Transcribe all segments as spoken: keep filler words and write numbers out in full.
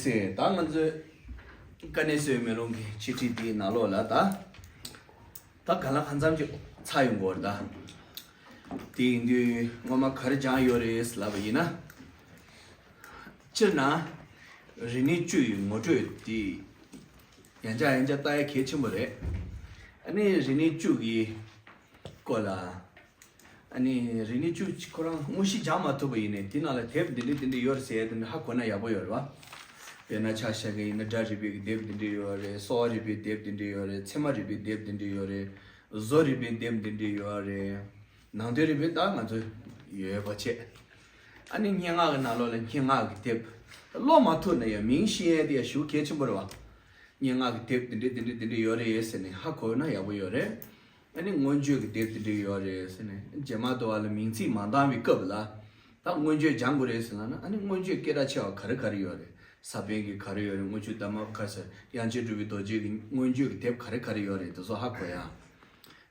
ཟེར། ད་ང་ཚོའི་དཀའ་གནད་གསོ་བའི་མེ་ལོང་གི་འཆད་ཁྲིད་དེའི་ནང་ལོགས་ལ་ད། ད་གང་ལ་གང་འཚམ་ཅིག་ཚར་ཡོང་གི་ཡོད་རེད་ད། དེ་ཡིན་དུས་སྔོན་མ་ག་རེ་སྦྱངས་ཡོད་རེད་ལབ་པ་ཡིན་ན། སྤྱིར་ན། རིག་གནས་བཅུ་ཡི་ངོ་སྤྲོད་དེ། ཡང་བསྐྱར་ཡང་བསྐྱར་ལྟ་ཡ་གལ་ཆེན་པོ་རེད། ཨ་ནི་རིག་གནས་བཅུ་གི་སྐོར་ལ། ཨ་ནི་རིག་གནས་བཅུ་ཁོ་རང་དངོས་གཞི་སྦྱང་མ་ཐུབ་པ་ཡིན་ནའི་དེ་ནང་ལ་དེབ་འདི་འདྲ་འདི་འདྲ་ཡོད་རེད་ཟེར་ཡ་དེ་འདྲ་ཧ་གོ་ན་ཡག་པོ་ཡོད་རེད་བ། དཔེར་ན་ཆ་བཞག་གི་ཡིན་ན་སྒྲ་རིག་པའི་གི་དེབ་འདི་འདྲ་ཡོད་རེད། གསོ་བ་རིག་པའི་དེབ་འདི་འདྲ་ཡོད་རེད། ཚད་མ་རིག་པའི་དེབ་འདི་འདྲ་ཡོད་རེད། བཟོ་རིག་པའི་དེབ་འདི་འདྲ་ཡོད་རེད། ནང་དོན་རིག་པའི་ད་ང་ཚོ་ཡོད་པ་བྱས། ཨ་ནི་སྙན་ངག་གི་ནང་ལོགས་ལ་སྙན་ངག་གི་དེབ། ཀློག་མ་ཐུབ་ན་ཡང་མིང་ཤེས་ཡས་དེ་ཡང་ཞེ་པོ་གལ་ཆེན་པོ་རེད་བ། སྙན་ངག་གི་དེབ་འདི་འདྲ་འདི་འདྲ་འདི་འདྲ་ཡོད་རེད་ཟེར་ནས་ཧ་གོ་ན་ཡག་པོ་ཡོད་རེད། ཨ་ནི་མངོན་བརྗོད་ཀྱི་དེབ་དེ་འདྲ་ཡོད་རེད་ཟེར་ནས་རྗེས་མ་དུ་བ་ལ་མིང་ཚིག་མ་འདང་བའི་སྐབས་ལ། ད་མངོན་བརྗོད་སྦྱང་དགོས་རེད་ཟེར་ལབ་ན་ཨ་ནི་མངོན་བརྗོད་སྐད་གྲགས་ཆེ་བ་ག་རེ་ག་རེ་ཡོད་རེད། ས་པཎ་གྱི་ག་རེ་ཡོད་རེད། དངུལ་ཆུ་ཟླ་མ་ག་ཟེར་དབྱངས་ཅན་གྲུབ་པའི་རྡོ་རྗེ་གི་མངོན་བརྗོད་ཀྱི་དེབ་ག་རེ་ག་རེ་ཡོད་རེད། དེ་ཚོ་ཧ་གོ་ཡ།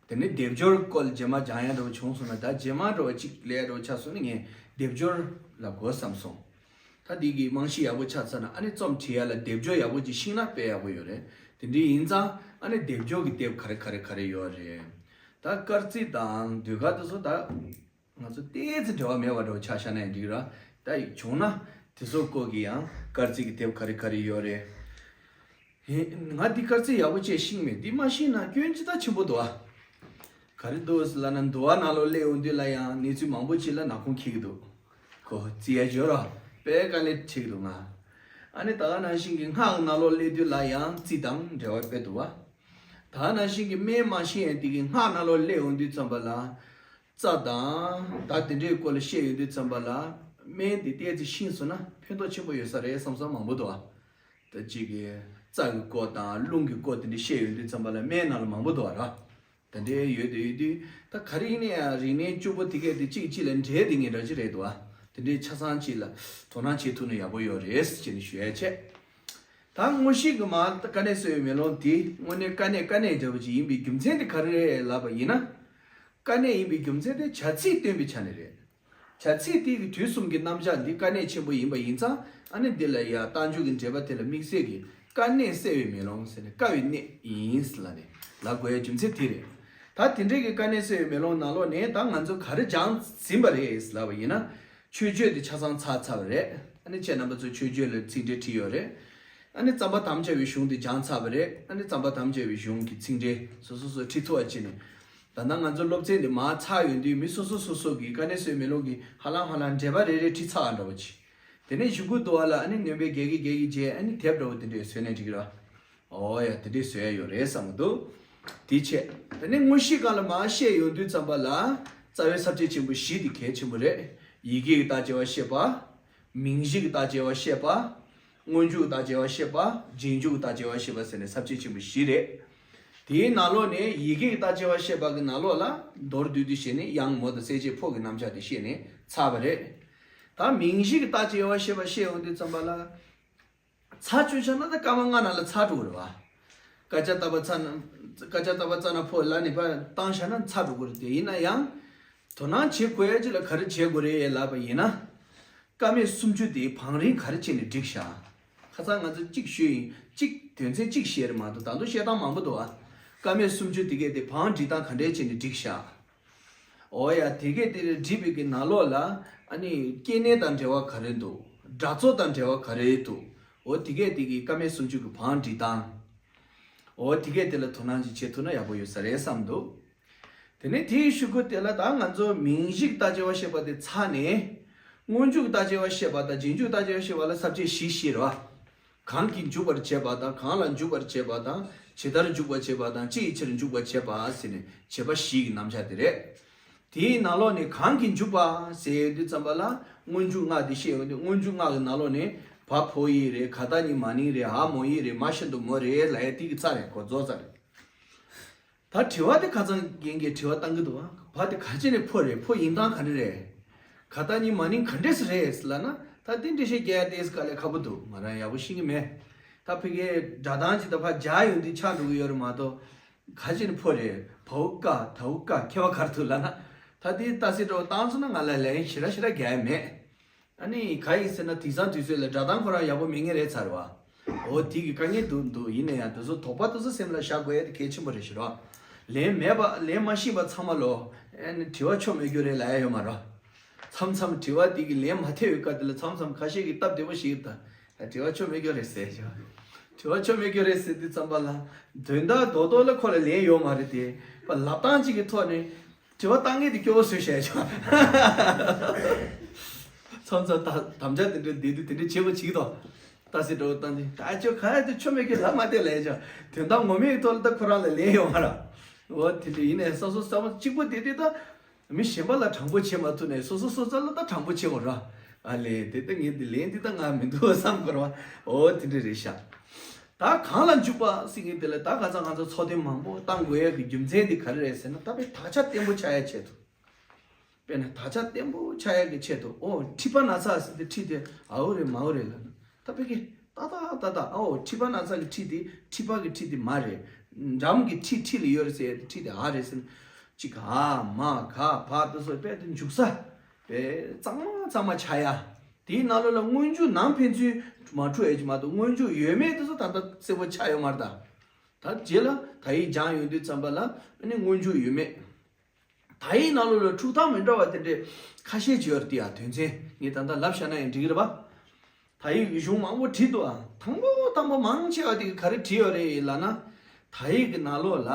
དེ་ནས་སྡེབ་སྦྱོར་སྐོར་རྗེས་མ་སྦྱང་ཡ་འདྲ་བོ་བྱུང་སོང་ན་ད་རྗེས་མ་འདྲ་བོ་གཅིག་ལས་འདྲ་བོ་ཆགས་སོང་ན་ངས་སྡེབ་སྦྱོར་ལ་གོ་བསམ་སོང་། ད་འདི་གི་རྨང་གཞི་ཡག་པོ་ཆགས་ཚར་ན་ཨ་ནི་རྩོམ་བྲིས་ཡ་ལ་སྡེབ་སྦྱོར་ཡག་པོ་ཅིག་ཤེས་ན་དཔེ་ཡག་པོ་ཡོད་རེད། དེ་འདྲ་ཡིན་ཙང་ཨ་ནི་སྡེབ་སྦྱོར་གྱི་དེབ་ག་རེ་ག་རེ་ག་རེ་ཡོད་རེད། ད་སྐར་རྩིས་དང་ཟློས་གར་དེ་ཚོ་ད་ང་ཚོ་ཏོག་ཙམ་འབྲེལ་བ་མེད་པ་འདྲ་བོ་ཆ་བཞག་ན་ཡང་འགྲིག་ར། ད་བྱུང་ན་དེ་ཚོ་སྐོར་གྱི་ཡང་སྐར་རྩིས་ཀྱི་དེབ་ག་རེ་ག་རེ་ཡོད་རེད། ཧེ། ང་འདི་སྐར་རྩིས་ཡག་པོ་བྱས་ཤེས་མེད། འདི་མ་ཤེས་ན་སྐྱོན་ཅི་ལྟར་ཆེན་པོ་འདུག་ཨ། ག་རེ་འདུག་ཟེར་ལབ་ན་འདུལ་བ་ནང་ལོགས་སླེབས་ཡོང་དུས་ལ་ཡང་གནས་ཚུལ་མང་པོ་ཅིག་ལ་ནག་ཁུང་འཁྱེར་གྱི་འདུག་ཁོ་རྩིས་ཡ་འབྱོར་ར་དཔེ་དཀའ་ལས་ཁྲིད་ཀྱི་འདུག་ང་། ཨ་ནི་ད་ག་ནང་བཞིན་གྱི་སྔགས་ནང་ལོགས་སླེབས་དུས་ལ་ཡང་རྩིས་དང་འབྲེལ་བ་དཔེ་འདུག་བ། ད་ག་ནང་བཞིན་གྱི་སྨན་མ་ཤེས་ཡ་དེ་གི་སྔགས་ནང་ལོགས་སླེབས་ཡོང་དུས་ཙམ་པ་ལ། རྩ་དང་ད་དེ་འདྲའི་སྐོར་ལ་བཤད་ཡོང་དུས་ཙམ་པ་ལ། སྨན་དེ་ཏོག་ཙམ་ཤེས་སོང་ན་ཕན་ཐོགས་ཆེན་པོ་ཡོད་ས་རེད་བསམ་ས་མང་པོ་འདུག་བ། ད་གཅིག་གིས་རྩ་གི་སྐོར་དང་རླུང་གི་སྐོར་དེ་འདྲ་བཤད་ཡོང་དུས་ཙམ་པ་ལ་སྨན་ནང་ལ་མང་པོ་འདུག་བ་ར། དེ་འདྲའི་ཡོད་དུ་ཡོད་དུས་ད་ག་རེ་ཡིན་ན་ཡང་རིག་གནས་བཅུ་པོ་དེ་གས་དེ་གཅིག་གཅིག་ལ་འབྲེལ་དེ་ངེས་འདྲ་ཅིག་རེད་འདུག་བ། དེ་འདྲའི་ཆ་ཚང་གཅིག་ལ་དོ་སྣང་བྱེད་ཐུབ་ན་ཡག་པོ་ཡོད་རེད་ཅེས་ནས་ཞུ་ཡ་བྱས། ད་དངོས་གཞི་གི་མ་ད་དཀའ་གནད་གསོ་བའི་མེ་ལོང་དེ་དངོས་གནས་དཀའ་གནད་དཀའ་གནད་འདྲ་བོ་ཅིག་ཡིན་པའི་རྒྱུ་མཚན་དེ་ག་རེ་རེད་ལབ་པ་ཡིན་ན། དཀའ་གནད་ཡིན་པའི་རྒྱུ་མཚན་དེ་བྱ་ཚིག་སྟོན་པའི་ཆ་ནས་རེད། བྱ་ཚིག་དེ་གི་དུས་གསུམ་གྱི་རྣམ་གཞག་འདི་དཀའ་གནད་ཆེན་པོ་ཡིན་པ་ཡིན་ཙང་ཨ་ནི་འདི་ལ་ཡ་རྟགས་འཇུག་གི་འགྲེལ་པ་དེ་ལ་དམིགས་བསལ་གྱི་དཀའ་གནད་གསལ་བའི་མེ་ལོང་ཟེར་ནས་དཀའ་བའི་གནད་ཡིན་ལབ་ནས་ལབ་དགོས་ཡ་རྒྱུ་མཚན་དེ་རེད། ད་དེ་འདྲའི་གི་དཀའ་གནད་གསལ་བའི་མེ་ལོང་ནང་ལོགས་ནས་ད་ང་ཚོ་ག་རེ་སྦྱངས་ཟིན་པ་རེད་ལབ་པ་ཡིན་ན། མཆོད་བརྗོད་དེ་ཆ་ཚང་ཚར་ཚར་བ་རེད། ཨ་ནི་ཁྱེད་རྣམ་པ་ཚོ་མཆོད་བརྗོད་ལ་ཚིག་འགྲེལ་བྲིས་ཡོད་རེད། ཨ་ནི་རྩོམ་པ་དམ་བཅའ་བའི་གཞུང་དེ་སྦྱངས་ཚར་བ་རེད། ཨ་ནི་རྩོམ་པ་དམ་བཅའ་བའི་གཞུང་གི་ཚིག་འགྲེལ་སོ་སོ་སོ་བྲིས་ཐུབ་པ་བྱས་ནས། ད་ལྟ་ང་ཚོ་སློབ་ཚན་འདི་མར་ཚར་ཡོང་དུས་མི་སོ་སོ་སོ་སོ་གི་དཀའ་གནད་གསོ་བའི་མེ་ལོང་གི་ཧ་ལམ་ཧ་ལམ་འགྲེལ་པ་རེ་རེ་བྲིས་ཚར་བ་འདྲ་བོ་ཅིག་དེ་ནས་གཞུག་གུ་དུ་བ་ལ་ཨ་ནི་ནོན་པའི་རྒྱ་གི་རྒྱ་གི་རྗེས་ཨ་ནི་དེབ་འདྲ་བོ་དེ་འདྲས་བཟོས་ནས་འགྲིག་གི་ར། ཨོ་ཡ་དེ་འདྲས་བཟོས་ཡ་ཡོད་རེད་བསམ་གི་འདུག་དེ་བྱས། དེ་ནས་དངོས་གཞི་སྒང་ལ་མར་བཤད་ཡོང་དུས་ཙམ་པ་ལ་རྩ་བའི་ས་བཅད་ཆེན་པོ་བཞི་དེ་གལ་ཆེན་པོ་རེད། ཡི་གེ་གི་རྟགས་བྱེ་བ་བཤད་པ། མིང་གཞི་གི་རྟགས་བྱེ་བ་བཤད་པ། སྔོན་འཇུག་རྟགས་བྱེ་བ་བཤད་པ། རྗེས་འཇུག་རྟགས་བྱེ་བ་བཤད་པ་ཟེར་ནས་ས་བཅད་ཆེན་པོ་བཞི་རེད། དེའི་ནང་ལོགས་ནས་ཡི་གེ་གི་རྟགས་བྱེ་བ་བཤད་པ་གི་ནང་ལོགས་ལ་མདོར་བསྡུས་བསྡུས་བཤད་ནས་དབྱངས་མོ་དང་གསལ་བྱེད་ཕོ་གི་རྣམ་གཞག་དེ་བཤད་ནས་ཚར་བ་རེད། ད་མིང་གཞི་གི་རྟགས་བྱེ་བ་བཤད་པ་བཤད་ཡོང་དུས་ཙམ་པ་ལ། ཚར་བཅུག་བཞག་ན་ད་སྐར་མ་ལྔ་ནང་ལ་ཚར་འགྲོ་གི་རེད་བ། ཀ་ཅ་ཏ་པ་ཙ་ན། ཀ་ཅ་ཏ་པ་ཙ་ན་ཕོ་ལ་ནི་པ་བཏང་བཞག་ན་ཚར་འགྲོ་གི་རེད་དེ་ཡིན་ན་ཡང་། དོ་སྣང་བྱེད་དགོས་ཡ་ཅིག་ལ་ག་རེ་བྱེད་དགོས་རེད་ལབ་པ་ཡིན་ན། ཀ་མད་སུམ་ཅུ་དེ་བང་རིམ་ག་རེ་བྱས་ནས་བསྒྲིགས་བཞག་ཁ་སང་ང་ཚོ་གཅིག་ཞུས་ཡིན་གཅིག་དོན་ཚན་གཅིག་བཤད་རེད་མ་གཏོགས་ད་དུང་བཤད་སྟངས་མང་པོ་འདུག་ཨ། ཀ་མད་སུམ་ཅུ་དེ་གས་དེ་བང་སྒྲིག་སྟངས་ག་འདྲས་བྱས་ནས་བསྒྲིགས་བཞག་འོ་ཡ་དེ་གས་དེ་རེད་བྲིས་པའི་གི་ནང་ལོགས་ལ་ཨ་ནི་སྐྱེ་གནས་དང་འབྲེལ་བ་ག་རེ་འདུག་སྒྲ་ཚོགས་དང་འབྲེལ་བ་ག་རེ་འདུག་འོ་དེ་གས་དེ་གི་ཀ་མད་སུམ་ཅུ་གི་བང་སྒྲིག་སྟངས། འོ་དེ་གས་དེ་ལ་དོ་སྣང་ཅིག་བྱེད་ཐུབ་ན་ཡག་པོ་ཡོད་ས་རེད་བསམ་འདུག་དེ་ནས་དེའི་གཞུག་གུ་དེ་ལ་ད་ང་ཚོ་མིང་གཞི་རྟགས་བྱེ་བ་བཤད་པ་དེ་ཚར་ནས། སྔོན་འཇུག་རྟགས་བྱེ་བ་བཤད་པ་དང་རྗེས་འཇུག་རྟགས་བྱེ་བ་བཤད་པ་ལ་ས་བཅད་བཞི་བཤད་རེད་བ། གང་གིས་འཇུག་པར་བྱེད་པ་དང་གང་ལ་འཇུག་པར་བྱེད་པ་དང་ཇི་ལྟར་འཇུག་པར་བྱེད་པ་དང་ཅི་ཡི་ཕྱིར་འཇུག་པར་བྱེད་པ་ཟེར་ནས་བྱེད་པ་བཞི་གི་རྣམ་གཞག་དེ་རེད། དེའི་ནང་ལོགས་ནས་གང་གིས་འཇུག་པ་ཟེར་ཡོང་དུས་ཙམ་པ་ལ་སྔོན་འཇུག་སྔགས་དེ་བཤད་ཡོང་དུས་སྔོན་འཇུག་སྔགས་ཀྱི་ནང་ལོགས་ནས་བ་ཕོ་ཡི་རེད། ག་ད་ནི་མ་ནིང་རེད། འ་མོ་ཡི་རེད། མ་ཤ་འདུག་མོ་རེད་ལབ་ཡ་དེ་གི་རྩ་རེད། གོ་རྫོགས་རྩ་རེད། ད་དྲི་བ་དེ་ཁ་སང་རྒན་གྱིས་དྲི་བ་བཏང་གི་འདུག་བ། བ་དེ་ག་ཅི་ནས་ཕོ་རེད། ཕོ་ཡིན་སྟངས་ག་རེ་རེད། ག་ད་ནི་མ་ནིང་ག་འདྲས་སེ་རེད་ལབ་ན་ད་དེ་འགྲེལ་བཤད་རྒྱག་ཡ་དེ་དཀའ་ལས་ཁག་པོ་འདུག་ང་རང་ཡག་པོ་ཤེས་ཀྱི་མེད། ད་ཕ་གིའི་སྒྲ་གདངས་ཅིག་ད་ཕར་སྦྱར་ཡོང་དུས་ཆགས་འགྲོ་གི་ཡོད་རེད་མ་གཏོགས། ག་ཅི་ནས་ཕོ་རེད། བའོ་ཀ་དའོ་ཀ་ཁྱད་པར་ག་རེ་འདུག་ལབ་ན། ད་དེ་ཏ་སེ་འདྲ་བོ་བཏང་སོང་ན་ང་ལ་ལན་ཞེ་དྲག་ཞེ་དྲག་རྒྱག་ཡ་མེད། ཨ་ནི་ག་ཡིན་ཟེར་ན་དེང་སང་དུས་ཚོད་ལ་སྒྲ་གདངས་ཁོ་རང་ཡག་པོ་མེད་མཁན་རེད་ཚར་བ། འོ་དེ་གི་དཀའ་ངལ་འདུག་འདུག་ཡིན་ན་ཡང་དེ་ཚོ་དོགས་པ་དེ་ཚོ་སེམས་ལ་བཞག་དགོས་ཡ་དེ་གལ་ཆེན་པོ་རེད་ཤི་རོ། ལན་མེད་པ་ལན་མ་ཤེས་པ་ཚང་མ་ལོ། ཨ་ནི་དྲི་བ་ཆོ་མེད་རྒྱུ་རེད་ལབ་ཡ་ཡོད་མ་རོ། མཚམས་མཚམས་དྲི་བ་དེ་གི་ལན་མ་ཐེབས་པའི་སྐབས་དེ་ལ་མཚམས་མཚམས་ཁ་ཤས་ཀྱིས་སྟབས་བདེ་པོ་ཞིག་ད། དྲི་བ་ཆོ་མེད་རྒྱུ་རེད་ཟེར་ཞོ། དྲི་བ་ཆོ་མེད་རྒྱུ་རེད་ཟེར་དུས་ཙམ་པ་ལ། དོན་དག་རྡོག་རྡོག་ལ་ཁོ་ལ་ལན་ཡོད་མ་རེད་དེ། པ་ལབ་སྟངས་གཅིག་གི་ཐོག་ནས། དྲི་བ་བཏང་མཁན་དེ་སྐྱོ་བོ་བཟོས་བཞག་ཆོག་མཚམས་མཚམས་ད་དམ་བཅའ་དེ་འདྲ་བསྡད་དུས་དེ་འདྲ་བྱེད་དགོས་ཅིག་དང་། ད་སེ་འགྲོ་བཏང་དེ་ད་ཅོ་ག་ཡ་དེ་ཆོ་མེད་ཀི་ལབ་མ་བསྡད་ལས་ཀྱང་དོན་དག་ངོ་མའི་ཐོག་ལ་ད་ཁོ་རང་ལ་ལན་ཡོང་བ་ར། འོ་དེ་འདྲ་ཡིན་ནས་སོ་སོ་བསམ་བློ་གཅིག་པོ་བསྡད་དེ་ད་མི་གཞན་པ་ལ་དྲང་པོ་བྱེད་མ་ཐུབ་ནས་སོ་སོ་སོ་ཚ་ལ་ད་དྲང་པོ་བྱེད་དགོས་ར། ཨ་ལས་དེ་ལྟ་ངས་འདི་ལན་འདི་ད་ང་མི་འདུག་བསམ་དགོས་ར་བ། འོ་དེ་འདྲ་རེད་ཤག་ད་གང་ལ་འཇུག་པ་ཟེར་མཁན་དེ་ལ་ད་ག་ཚ་ང་ཚོ་ཚོགས་ཐེངས་མང་པོ་བཏང་དགོས་ཡ་གི་རྒྱུ་མཚན་དེ་ག་རེ་རེད་ཟེར་ན་ད་དཔེ་དག་ཆ་བརྟན་པོ་ཆགས་ཡ་ཆེད་དུ། དཔེར་ན་དག་ཆ་བརྟན་པོ་ཆགས་ཡག་གི་ཆེད་དུ་ཨོ་མཁྲིས་པ་ན་ཚ་ཟེར་ཏེ་མཁྲིས་དེ་ཨའོ་རེད་མའོ་རེད་ལབ་ན་ད་དཔེ་གི་ཏག་ཏག་ཏག་ཏག་ཨོ་མཁྲིས་པ་ན་ཚ་གི་མཁྲིས་དེ་མཁྲིས་པ་གི་མཁྲིས་དེ་མ་རེད། འགྲམ་གི་མཁྲིས་མཁྲིས་ལ་ཡོད་རེད་ཟེར་ཏེ་མཁྲིས་དེ་ཨ་རེད་ཟེར་ན་ཅིག་ཨ་མ་ག་བ་དེ་ཚོ་དཔེ་དེ་འཇུག་ས་དཔེ་གཙང་མ་གཙང་མ་ཆགས་ཡ། དེའི་ནང་ལོགས་ལ་སྔོན་འཇུག་ནང་ཕན་ཚུན་མ་འཁྲུག་ཡ་ཅིག་མ་གཏོགས་སྔོན་འཇུག་ཡོད་མེད་དེ་ཚོ་ད་ལྟ་གསལ་པོ་ཆགས་ཡོད་མ་རེད་ད། ད་རྗེས་ལ་ད་ཡིག་སྦྱང་ཡོང་དུས་ཙམ་པ་ལ་ཨ་ནི་སྔོན་འཇུག་ཡོད་མེད། ད་ཡིག་ནང་ལོགས་ལ་འཁྲུག་སྟངས་མི་འདྲ་བ་དེ་འདྲས་ཁ་ཤས་ཅིག་ཡོད་རེད་དེ་ཡ་དོན་ཚན་ངས་ད་ལྟ་ལབ་བཞག་ན་ཡང་འགྲིག་གི་རེད་པ། ད་ཡིག་གི་གཞུང་མང་པོ་བྲིས་འདུག་ཨ། དང་པོ་དང་པོ་མང་ཆེ་བ་དེ་ག་རེ་བྲིས་ཡོད་རེད་ལབ་ན། ད་ཡིག་གི་ནང་ལོགས་ལ་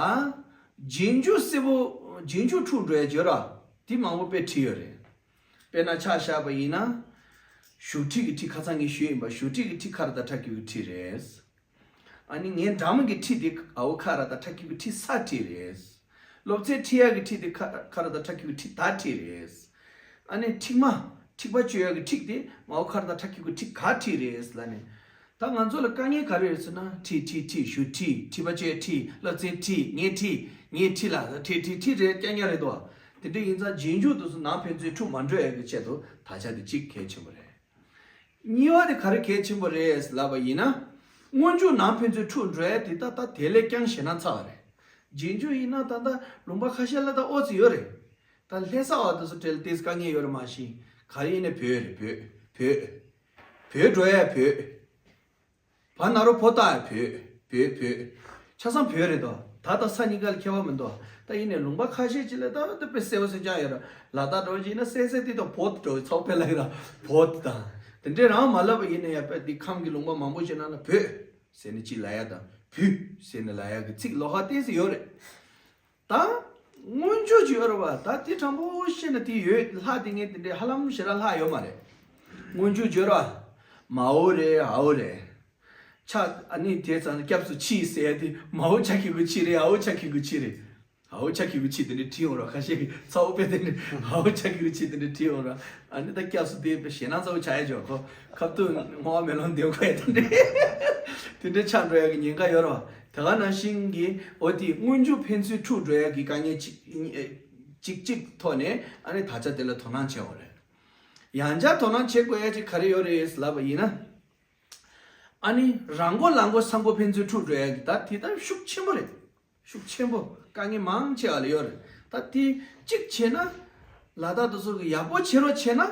རྗེས་འཇུག་གསལ་པོ་རྗེས་འཇུག་འཁྲུག་འགྲོ་ཡ་ཅིག་ཡོད་ར། དེ་མང་པོ་དཔེ་བྲིས་ཡོད་རེད། དཔེར་ན་ཆ་བཞག་པ་ཡིན་ན། ཞབས་ཁྲིད་ཀྱི་ཁྲིད་ཁ་སང་ངས་ཞུས་ཡིན་པ་ཞབས་ཁྲིད་ཀྱི་ཁྲིད་ཁ་ར་ད་ཁྲ་ཁྱུ་གི་ཁྲིད་རེད། ཨ་ནི་ངའི་འགྲམ་གྱི་ཁྲིད་དེ་ཨའོ་ཁ་ར་ད་ཁྲ་ཁྱུ་གི་ཁྲིད་ས་ཁྲིད་རེད། སློབ་ཚན་ཁྲིད་ཡག་གི་ཁྲིད་དེ་ཁ་ཁ་ར་ད་ཁྲ་ཁྱུ་གི་ཁྲིད་ད་ཁྲིད་རེད། ཨ་ནི་ཁྲིད་མ་ཁྲིད་པ་བཅོ་ཡག་གི་ཁྲིད་དེ་མའོ་ཁ་ར་ད་ཁྲ་ཁྱུ་གི་ཁྲིད་ག་ཁྲིད་རེད་ལབ་ནས། ད་ང་ཚོ་ལ་དཀའ་ངལ་ག་རེ་ཡོད་ཟེར་ན་ཁྲིད་ཁྲིད་ཁྲིད་ཞབས་ཁྲིད་ཁྲིད་པ་བཅོ་ཡག་ཁྲིད་སློབ་ཚན་ཁྲིད་ངའི་ཁྲིད་ངའི་ཁྲིད་ལ་ཁྲིད་ཁྲིད་ཁྲིད་རེད་སྐྱ་ཉ་རེད་དོ། དེ་འདྲ་ཡིན་ཙང་རྗེས་འཇུག་དེ་ཚོ་ནང་ཕན་ཚུན་འཁྲུག་མ་འགྲོ་ཡག་གི་ཆེད་དུ་དག་ཆ་དེ་གཅིག་གལ་ཆེན་པོ་རེད། གཉིས་པ་དེ་ག་རེ་གལ་ཆེན་པོ་རེད་ལབ་པ་ཡིན་ན། སྔོན་འཇུག་ནང་ཕན་ཚུན་འཁྲུག་འགྲོ་ཡ་དེ་ད་ལྟ་དེ་ལས་ཀྱང་ཞེད་སྣང་ཚ་བ་རེད། རྗེས་འཇུག་ཡིན་ན་ད་ལྟ་ལུང་པ་ཁ་ཤས་ལ་ད་ཨོ་ཙི་ཡོད་རེད། ད་ལྷ་ས་བ་དེ་ཚོ་གྲས་ལ་ཏོག་ཙམ་དཀའ་ངལ་ཡོད་རེད་མ་གཞི་ག་རེ་ཡིན་ན་བོད་རེད་བོད། བོད། བོད་འགྲོ་ཡ་བོད། བ་ན་རོ་བོ་ཏ་ཡ་བོད། བོད་བོད། ཆ་ཚང་བོད་རེད་དོ། ད་ལྟ་ས་གཉིས་ཀ་ལ་ཁྱད་པར་མི་འདུག་ད་ཡིན་ནའི་ལུང་པ་ཁ་ཤས་ཅིག་ལ་ད་ད་དཔེ་གསལ་པོ་གསལ་རྐྱང་ཡོད་ར། ལ་དྭགས་འགྲོ་ཅིག་ཡིན་ན་གསལ་གསལ་དེ་དང་བོད་འགྲོ་ཚོགས་དཔེ་ལ་ཡོད་ར་བོད་དང་། དེ་འདྲའི་རང་མ་ལབ་པ་ཡིན་ན་ཡང་དཔེ་འདི་ཁམས་ཀྱི་ལུང་པ་མང་པོ་ཅིག་ནང་ལ་བོད་ཟེར་ནས་ཅིག་ལབ་ཡ་དང་བུ་ཟེར་ནས་ལབ་ཡ་གི་ཚིག་ལོགས་ཀ་ཏོག་ཙམ་ཡོད་རེད། ད་སྔོན་འཇུག་ཅིག་ཡོད་རེད་བ། ད་དེ་དྲང་པོ་བཤད་ན་དེ་ཡོད་ལྷག་དེ་ངས་དེ་འདྲའི་ཧ་ལམ་ཞེ་དྲག་ལྷག་ཡོད་མ་རེད། སྔོན་འཇུག་ཅིག་ཡོད་རེད་བ། མའོ་རེད་ཨའོ་རེད། ཆ་ཨ་ནི་དེ་ཙང་སྐྱབས་སུ་མཆི་ཟེར་ཡ་དེ་མའོ་ཆ་ཁྱི་གུ་མཆི་རེད་ཨའོ་ཆ་ཁྱི་གུ་མཆི་རེད། ཨའོ་ཆ་ཁྱི་གུ་མཆི་དེ་འདྲ་བྲིས་ཡོང་ར། ཁ་ཤས་ཀྱིས་ཚ་བོ་དཔེ་དེ་འདྲ་ཨའོ་ཆ་ཁྱི་གུ་མཆི་དེ་འདྲ་བྲིས་ཡོང་ར། ཨ་ནི་ད་སྐྱབས་སུ་དེ་དཔེ་ཞེད་སྣང་ཚ་བོ་ཆགས་ཡ་ཅིག་ཡོད་ཁོ། ཁ་ཐུག་བསྔོ་བ་མེ་ལོང་འདེབས་དགོས་ཡ་དེ་འདྲ། དེ་འདྲ་ཆགས་འགྲོ་ཡ་གི་ཉེན་ཁ་ཡོད་རེད་བ། དེ་ག་ནང་བཞིན་གྱི་འོ་དེ་སྔོན་འཇུག་ཕན་ཚུན་འཁྲུག་འགྲོ་ཡ་གི་དཀའ་ངལ་གཅིག་གཅིག་གཅིག་ཐོག་ནས་ཨ་ནི་དག་ཆ་དེ་ལ་དོ་སྣང་བྱེད་དགོས་རེད། ཡང་བསྐྱར་དོ་སྣང་བྱེད་དགོས་ཡ་གཅིག་ག་རེ་ཡོད་རེད་ལབ་པ་ཡིན་ན། ཨ་ནི་རང་མགོ་ལག་མགོ་ས་མགོ་ཕན་ཚུན་འཁྲུག་འགྲོ་ཡ་གི་ད་དེ་ད་ཤུགས་ཆེན་པོ་རེད། ཤུགས་ཆེན་པོ་དཀའ་ངལ་མང་ཆེ་བ་ལ་ཡོད་རེད། ད་དེ་གཅིག་བྱས་ན་ལ་དྭགས་དེ་ཚོ་གི་ཡག་པོ་བྱེད་རོགས་བྱས་ན།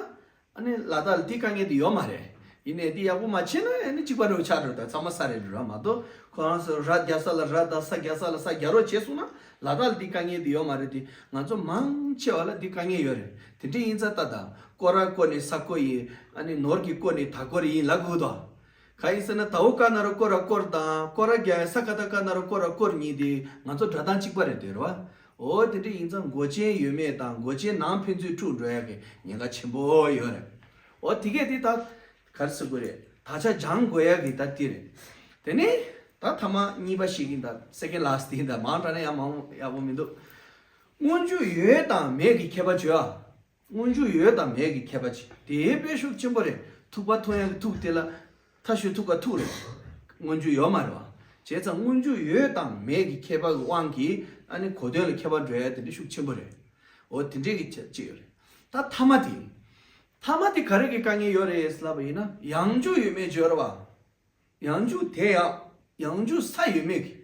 ཨ་ནི་ལ་དྭགས་ལ་དེ་དཀའ་ངལ་དེ་ཡོད་མ་རེད། ཡིན་ནའི་དེ་ཡག་པོ་མ་བྱས་ན་ཨ་ནི་གཅིག་པ་འདྲ་བོ་ཆགས་འགྲོ། ད་ཚང་མ་ས་རེད་འགྲོ་ར་མ་གཏོགས་ཁོ་རང་ཚོ་ར་རྒྱག་ས་ལ་ར་དང་ས་རྒྱག་ས་ལ་ས་རྒྱག་རོགས་བྱས་སོང་ན་ལ་དྭགས་ལ་དེ་དཀའ་ངལ་དེ་ཡོད་མ་རེད་དེ། ང་ཚོ་མང་ཆེ་བ་ལ་དེ་དཀའ་ངལ་ཡོད་རེད། དེ་འདྲ་ཡིན་ཙང་ད་ད་སྐོར་ར་སྐོར་ནས་ས་སྐོར་ཡིན། ཨ་ནི་ནོར་གྱིས་སྐོར་ནས་ད་སྐོར་ཡིན་ལབ་དགོས་དོ། ག་ཡིན་ཟེར་ན་ད་འོ་ཀ་ན་རོ་སྐོར་ར་སྐོར་དང་སྐོར་ར་རྒྱག་ས་ཀ་ད་ཀ་ན་རོ་སྐོར་ར་སྐོར་གཉིས་དེ་ང་ཚོ་སྒྲ་གདངས་གཅིག་པ་རེད་དེ་རེད་བ། འོ་དེ་འདྲ་ཡིན་ཙང་མགོ་ཅན་ཡོད་མེད་དང་མགོ་ཅན་ནང་ཕན་ཚུན་འཁྲུག་འགྲོ་ཡ་གི་ཉེན་ཁ་ཆེན་པོ་ཡོད་རེད། འོ་དེ་གས་དེ་ད་ག་རེ་ཟེར་དགོས་རེད། ད་ཆ་སྦྱང་དགོས་ཡ་གི་ད་དེ་རེད། དེ་ནས་ད་ཐ་མ་གཉིས་པ་ཞིག་ཡིན་ད་second last ཡིན་ད་མང་དྲགས་ན་ཡང་མང་ཡག་པོ་མི་འདུག་སྔོན་འཇུག་ཡོད་དང་མེད་ཀྱི་ཁྱད་པར་བརྗོད་ཨ། སྔོན་འཇུག་ཡོད་དང་མེད་ཀྱི་ཁྱད་པར་ཅིག་དེའི་དཔེ་ཤུགས་ཆེན་པོ་རེད། ཐུག་པ་ཐུག་ཡག་གི་ཐུག་དེ་ལ་མཐའ་ཤོད་ཐུག་ག་ཐུག་རེད། སྔོན་འཇུག་ཡོད་མ་རེད་བ། བྱས་ཙང་སྔོན་འཇུག་ཡོད་དང་མེད་ཀྱི་ཁྱད་པར་གྱི་དབང་གིས་ཨ་ནི་གོ་དོན་ལ་ཁྱད་པར་འགྲོ་ཡ་དེ་འདྲ་ཤུགས་ཆེན་པོ་རེད། འོ་དེ་འདྲའི་གི་ཆ་ཅིག་ཡོད་རེད། ད་ཐ་མ་དེ། ཐ་མ་དེ་ག་རེ་གི་དཀའ་ངལ་ཡོད་རེད་ལབ་པ་ཡིན་ན་ཡང་འཇུག་ཡོད་མེད་བརྗོད་རེད་བ། ཡང་འཇུག་དེ་ཡང་འཇུག་ས་ཡོད་མེད་ཀྱི།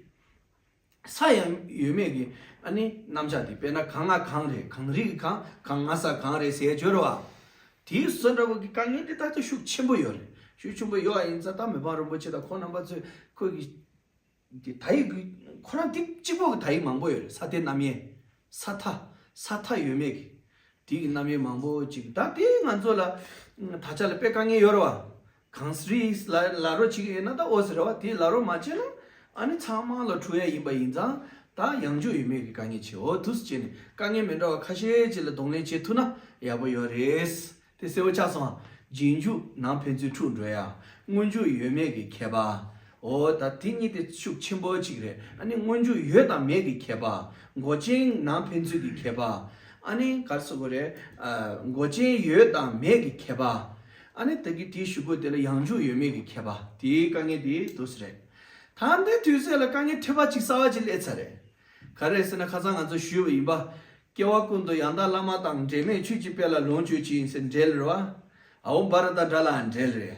ས་ཡང་ཡོད་མེད་ཀྱི་ཨ་ནི་རྣམ་གཞག་དེ་དཔེར་ན་གང་ང་གང་རེད་གང་རིགས་ཀྱི་གང་གང་ང་ས་གང་རེད་ཟེར་བརྗོད་རེད་བ། དེའི་བཟོ་འདྲ་བོ་གི་དཀའ་ངལ་དེ་ད་ལྟ་ཤུགས་ཆེན་པོ་ཡོད་རེད། ཤུགས་ཆེན་པོ་ཡོད་པ་ཡིན་ཙང་ད་མི་ཕམ་རིན་པོ་ཆེ་དང་ཁོང་རྣམ་པ་ཚོས་ཁོ་གི་དེ་དག་ཡིག་གི་ཁོ་རང་དེ་གཅིག་པོ་གི་དག་ཡིག་མང་པོ་ཡོད་རེད། ས་མཐའི་རྣམ་དབྱེ། ས་མཐའ། ས་མཐའ་ཡོད་མེད་ཀྱི་དེ་གི་རྣམ་དབྱེ་མང་པོ་ཅིག་ད་དེ་ང་ཚོ་ལ་ད་ཆ་ལ་དཔེ་དཀའ་ངལ་ཡོད་རེད་བ། གངས་རི་ལ་ལ་རོ་ཅིག་ཡོད་ན་ད་ཨོ་ཟེར་རེད་བ། དེ་ལ་རོ་མ་བྱས་ན་ཨ་ནི་ཚང་མ་ལ་འཁྲུག་ཡ་ཡིན་པ་ཡིན་ཙང་ད་ཡང་འཇུག་ཡོད་མེད་ཀྱི་དཀའ་ངལ་ཆེ། འོ་འདུག་སེ་བྱས་ནས་དཀའ་ངལ་མི་འདྲ་བ་ཁ་ཤས་ཅིག་ལ་གདོང་ལེན་བྱེད་ཐུབ་ན་ཡག་པོ་ཡོད་རེད། དེ་གསལ་པོ་ཆགས་སོང་ཨ། རྗེས་འཇུག་ནང་ཕན་ཚུན་འཁྲུག་འགྲོ་ཡ། སྔོན་འཇུག་ཡོད་མེད་ཀྱི་ཁྱད་པར། འོ་ད་དེ་གཉིས་དེ་ཤུགས་ཆེན་པོ་གཅིག་རེད། ཨ་ནི་སྔོན་འཇུག་ཡོད་དང་མེད་ཀྱི་ཁྱད་པར། མགོ་ཅན་ནང་ཕན་ཚུན་གྱི་ཁྱད་པར། ཨ་ནི་ག་རེ་ཟེར་དགོས་རེད། ཨ། མགོ་ཅན་ཡོད་དང་མེད་ཀྱི་ཁྱད་པར། ཨ་ནི་ད་གི་དེའི་གཞུག་གུ་དེ་ལ་ཡང་འཇུག་ཡོད་མེད་ཀྱི་ཁྱད་པར། དེའི་དཀའ་ངལ་དེ་འདུག་སེ་རེད། ད་ལྟའི་དུས་ཚོད་ལ་དཀའ་ངལ་ཐེབས་པ་གཅིག་གསར་པ་གཅིག་སླེབས་ཚར་རེད། ག་རེ་ཟེར་ན་ཁ་སང་ང་ཚོ་ཞུས་པ་ཡིན་པ། སྐྱེ་བ་ཀུན་ཏུ་ཡང་དག་བླ་མ་དང་། འབྲལ་མེད་ཆོས་ཀྱི་དཔལ་ལ་ལོངས་སྤྱོད་ཅིང་ཟེར་འབྲེལ་རེད་བ། ཨའོ་བྷ་ར་ཏ་འདྲ་ལའང་འབྲེལ་རེད།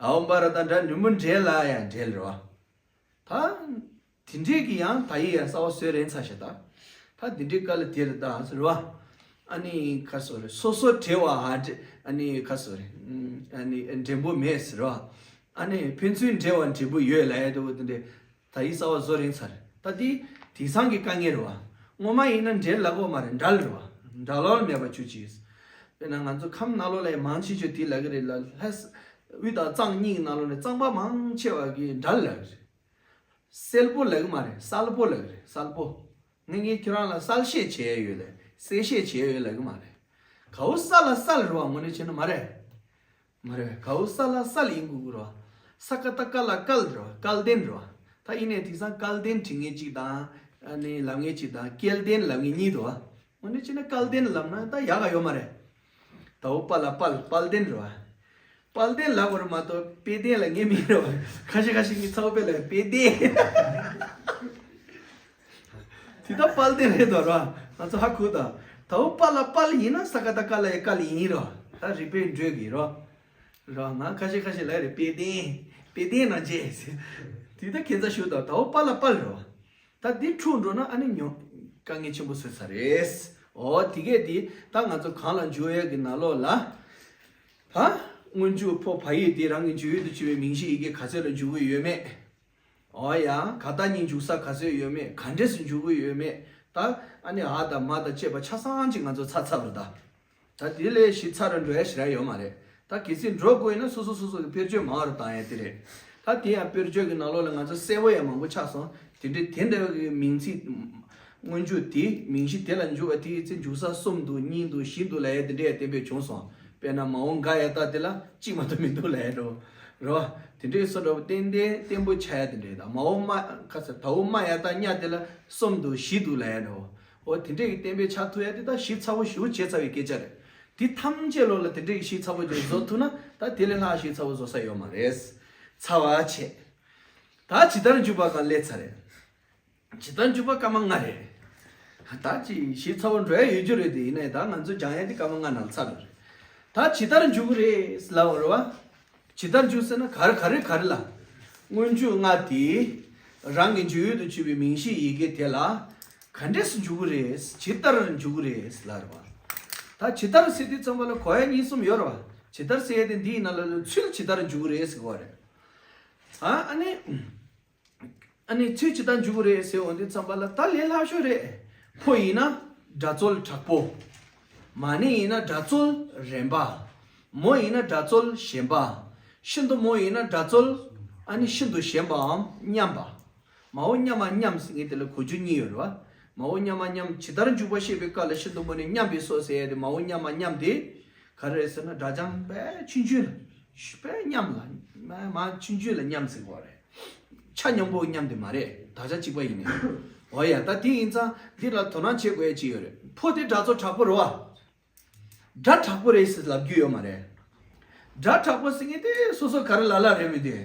ཨའོ་བྷ་ར་ཏ་འདྲ་འབྲིང་པོ་འདྲེ་ལ་ཡང་འབྲེལ་རེད་བ། ད། དེ་འདྲས་ཀྱི་ཡང་དག་ཡིག་ཡང་གསར་པ་བཟོས་རན་ཚར་ཤག་ད། ད་དེ་འདྲས་དཀའ་ལས་དེ་རེད་ད་ཟེར་བ། ཨ་ནི་ཁ་སོ་རེད། སོ་སོ་འབྲེལ་བ་ཧ་འདྲེ་ཨ་ནི་ཁ་སོ་རེད། ཨ་ནི་འབྲེལ་པོ་མེད་ཟེར་བ། ཨ་ནི་ཕན་ཚུན་འབྲེལ་བ་འབྲེལ་པོ་ཡོད་ལབ་ཡ་འདྲ་བོ་དེ་འདྲས། ད་ཡིག་གསར་པ་བཟོ་རན་ཚར། ད་འདི་དེང་སང་གི་དཀའ་ངལ་རེད་བ། སྔོན་མ་ཡིན་ན་འབྲེལ་ལབ་ཀྱི་མ་རེད། འབྲལ་རེད་བ། འབྲལ་བ་མེད་པ་ཆོས་ཅིག་དཔེར་ན་ང་ཚོ་ཁམས་ནང་ལོགས་ལ་ཡང་མང་ཆེ་ཤོས་དེ་ལབ་ཀྱི་རེད་ལ། ལྷ་ས་དབུས་དང་གཙང་གཉིས་ཀྱི་ནང་ལོགས་ནས་གཙང་པ་མང་ཆེ་བ་གིས་འབྲལ་ལབ་ཀྱི་རེད། སེལ་པོ་ལབ་ཀྱི་མ་རེད། སལ་པོ་ལབ་ཀྱི་རེད། སལ་པོ། ངས་ངས་ཁྱོད་རང་ལ་གསལ་བཤད་བྱས་ཡོད་ལབ། གསལ་བཤད་བྱས་ཡོད་ལབ་ཀྱི་མ་རེད། གའུ་ས་ལ་སལ་རེད་བ། དངོས་གནས་བྱས་ན་མ་རེད། མ་རེད། གའུ་ས་ལ་སལ་ཡིན་དགོས་ཀྱི་རེད་བ། ས་ཀ་བཏགས་སྐ་ལ་སྐལ་རེད་བ། སྐལ་ལྡན་རེད་བ། ད་ཡིན་ནའི་དེང་སང་སྐལ་ལྡན་བྲི་མཁན་གཅིག་དང་། ཨ་ནི་ལབ་མཁན་གཅིག་དང་སྐལ་ལྡན་ལབ་མཁན་གཉིས་འདུག་བ། དངོས་གནས་བྱས་ན་སྐལ་ལྡན་ལབ་ན་ད་ཡག་ག་ཡོད་མ་རེད། དའོ་པ་ལ་དཔལ། དཔལ་ལྡན་རེད་བ། དཔལ་ལྡན་ལབ་དགོས་རེད་མ་གཏོགས་དཔལ་ལྡན་ལབ་མཁན་མིན་རེད་བ། ཁ་ཤས་ཁ་ཤས་ཀྱིས་ཚ་བོ་དཔལ་ལ་དཔལ་ལྡན། དེ་ད་དཔལ་ལྡན་རེད་དོ་ར། ང་ཚོ་ཧ་གོ་ད། དའོ་པ་ལ་དཔལ་ཡིན་ན་ས་ཀ་བཏགས་སྐ་ལ་ཡ་སྐལ་ཡིན་ར། ད་རིག་པའི་འགྲོས་ཀྱིས་ར། ར་ང་ཁ་ཤས་ཁ་ཤས་ལ་རེད། དཔལ་ལྡན། དཔལ་ལྡན་ན་རྗེས། དེ་ད་ཁྱད་མཚར་ཞིག་ད། དའོ་པ་ལ་དཔལ་ར། ད་འདི་འཁྲུག་འགྲོ་ན་ཨ་ནི་ཉོ། དཀའ་ངལ་ཆེན་པོ་བཟོས་ཚར་རེད། འོ་དེ་གས་དེ་ད་ང་ཚོ་གང་ལ་འཇུག་ཡས་ཀྱི་ནང་ལོགས་ལ། ད་སྔོན་འཇུག་ཕོ་བ་ཡིག་དེ་རང་གི་འཇུག་ཡུལ་དུ་བྱས་པའི་མིང་གཞི་ཡི་གེ་ག་ཚོད་ལ་འཇུག་གི་ཡོད་མེད། འོ་ཡ། ག་ད་གཉིས་འཇུག་ས་ག་ཚོད་ཡོད་མེད། ག་འདྲས་སུ་འཇུག་གི་ཡོད་མེད། ད་ཨ་ནི་འ་དང་མ་དང་བཅས་པ་ཆ་ཚང་ཅིག་ང་ཚོ་ཚར་ཚར་བ་ད། ད་དེ་ལས་གཞི་ཚར་ར་འགྲོ་ཡ་ཞེ་དྲག་ཡོད་མ་རེད། ད་གལ་སྲིད་འགྲོ་དགོས་ཡིན་ན་སོ་སོ་སོ་སོ་གི་དཔེར་བརྗོད་མང་བ་རུ་བཏང་ཡ་དེ་རེད། ད་དེ་ཡང་དཔེར་བརྗོད་ཀྱི་ནང་ལོགས་ལ་ང་ཚོ་གསལ་པོ་ཡང་མང་པོ་ཆགས་སོང་། དེ་འདྲའི་དེ་འདྲ་བའི་མིང་ཚིག་སྔོན་འཇུག་དེ་མིང་གཞི་དེ་ལ་འཇུག་པ་དེའི་ཚེ་འཇུག་ས་གསུམ་འདུག་གཉིས་འདུག་བཞི་འདུག་ལབ་ཡ་དེ་འདྲ་ཡང་གཏན་འབེབས་བྱུང་སོང་། དཔེར་ན་མའོ་འགའ་ཡ་བཏགས་དེ་ལ་གཅིག་མ་གཏོགས་མི་འདུག་ལབ་ཡ་འདྲ་བོ། རེད་བ། དེ་འདྲའི་བཟོ་འདྲ་བོ་ཏན་ཏན་བརྟན་པོ་ཆགས་ཡ་དེ་འདྲ་ཡོད། ད་མའོ་མ་ཁ་ས་དའོ་མ་ཡ་བཏགས་ཉ་དེ་ལ་གསུམ་འདུག་བཞི་འདུག་ལབ་ཡ་འདྲ་བོ། འོ་དེ་འདྲས་ཀྱི་གཏན་འབེབས་ཆགས་ཐུབ་ཡ་དེ་ད་གཞི་ཚ་བོ་ཞེ་པོ་བྱས་ཚར་བའི་སྐད་ཆ་རེད། དེ་ཐམས་ཅད་ལོག་ལ་དེ་འདྲས་ཀྱི་གཞི་ཚ་བོ་ཅིག་བཟོ་ཐུབ་ན་ད་དེ་ལས་ལྷག་གཞི་ཚ་བོ་བཟོ་ས་ཡོད་མ་རེད། ཚར་བ་བྱས། ད་ཇི་ལྟར་འཇུག་པ་གང་སླེབས་ཚར་རེད། ཇི་ལྟར་འཇུག་པ་སྐར་མ་ལྔ་རེད། ད་ཅི་གཞི་ཚ་བོ་འགྲོ་ཡ་ཡོད་རྒྱུ་རེད་དེ། ཡིན་ནའི་ད་ང་ཚོ་སྦྱང་ཡ་དེ་སྐར་མ་ལྔ་ནང་ཚར་རེད། ད་ཇི་ལྟར་འཇུག་གི་རེད་ལབ་པ་རེད་བ། ཇི་ལྟར་འཇུག་ཟེར་ན་ག་རེ་ག་རེ་ག་རེ་ལ། སྔོན་འཇུག་ལྔ་དེ། རང་གི་འཇུག་ཡུལ་དུ་གྱུར་པའི་མིང་གཞིའི་ཡི་གེ་དེ་ལ། ག་འདྲས་སུ་འཇུག་གི་རེད། ཇི་ལྟར་འཇུག་གི་རེད་ལབ་རེད་བ། ད་ཇི་ལྟར་ཟེར་དུས་ཙམ་པ་ལ་གོ་ཡ་གཉིས་གསུམ་ཡོད་རེད་བ། ཇི་ལྟར་ཟེར་ཡ་དེ་འདི་ཡི་ནང་ལ་ཚུལ་ཇི་ལྟར་འཇུག་གི་རེད་ཟེར་གོ་བ་རེད། ཨ་ཨ་ནི། ཨ་ནི་ཚུལ་ཇི་ལྟར་འཇུག་གི་རེད་ཟེར་འོང་དུས་ཙམ་པ་ལ་ད་ལས་སླ་ཤོས་རེད། ཕོ་ཡིན་ན་སྒྲ་རྩོལ་དྲག་པོ། མ་ཎི་ཡིན་ན་སྒྲ་རྩོལ་རན་པ། མོ་ཡིན་ན་སྒྲ་རྩོལ་ཞན་པ། ཤིན་ཏུ་མོ་ཡིན་ན་སྒྲ་རྩོལ་ཨ་ནི་ཤིན་ཏུ་ཞན་པའམ་མཉམ་པ། མའོ་མཉམ་མ་མཉམ་ཟེར་མཁན་དེ་ལ་གོ་རྒྱུ་གཉིས་ཡོད་རེད་བ། མའོ་མཉམ་མ་མཉམ་ཇི་ལྟར་འཇུག་པ་ཤེས་པའི་སྐབས་ལ་ཤིན་ཏུ་མོ་ནི་མཉམ་པའི་སོ་ཟེར་ཡ་དེ། མའོ་མཉམ་མ་མཉམ་དེ་ག་རེ་རེད་ཟེར་ན་སྒྲ་སྦྱང་དཔེ་ཆུང་ཆུང་ལ། དཔེ་མཉམ་ལ། མ་མ་ཆུང་ཆུང་ལ་མཉམ་ཟེར་གོ་རེད། ཆ་མཉམ་པོ་མཉམ་དེ་མ་རེད། དག་ཆ་གཅིག་པ་ཡིན་ནས། འོ་ཡ། ད་དེ་ཡིན་ཙང་འདི་ལ་དོ་སྣང་བྱེད་དགོས་ཡ་ཅིག་ཡོད་རེད། ཕོ་དེ་སྒྲ་རྩོལ་དྲག་པོ་རེད་བ། སྒྲ་དྲག་པོ་རེད་ཟེར་ལབ་རྒྱུ་ཡོད་མ་རེད། སྒྲ་དྲག་པོ་ཟེར་མཁན་དེ་སོ་སོ་ག་རེ་ལ་ལ་རེད་མི་དེ།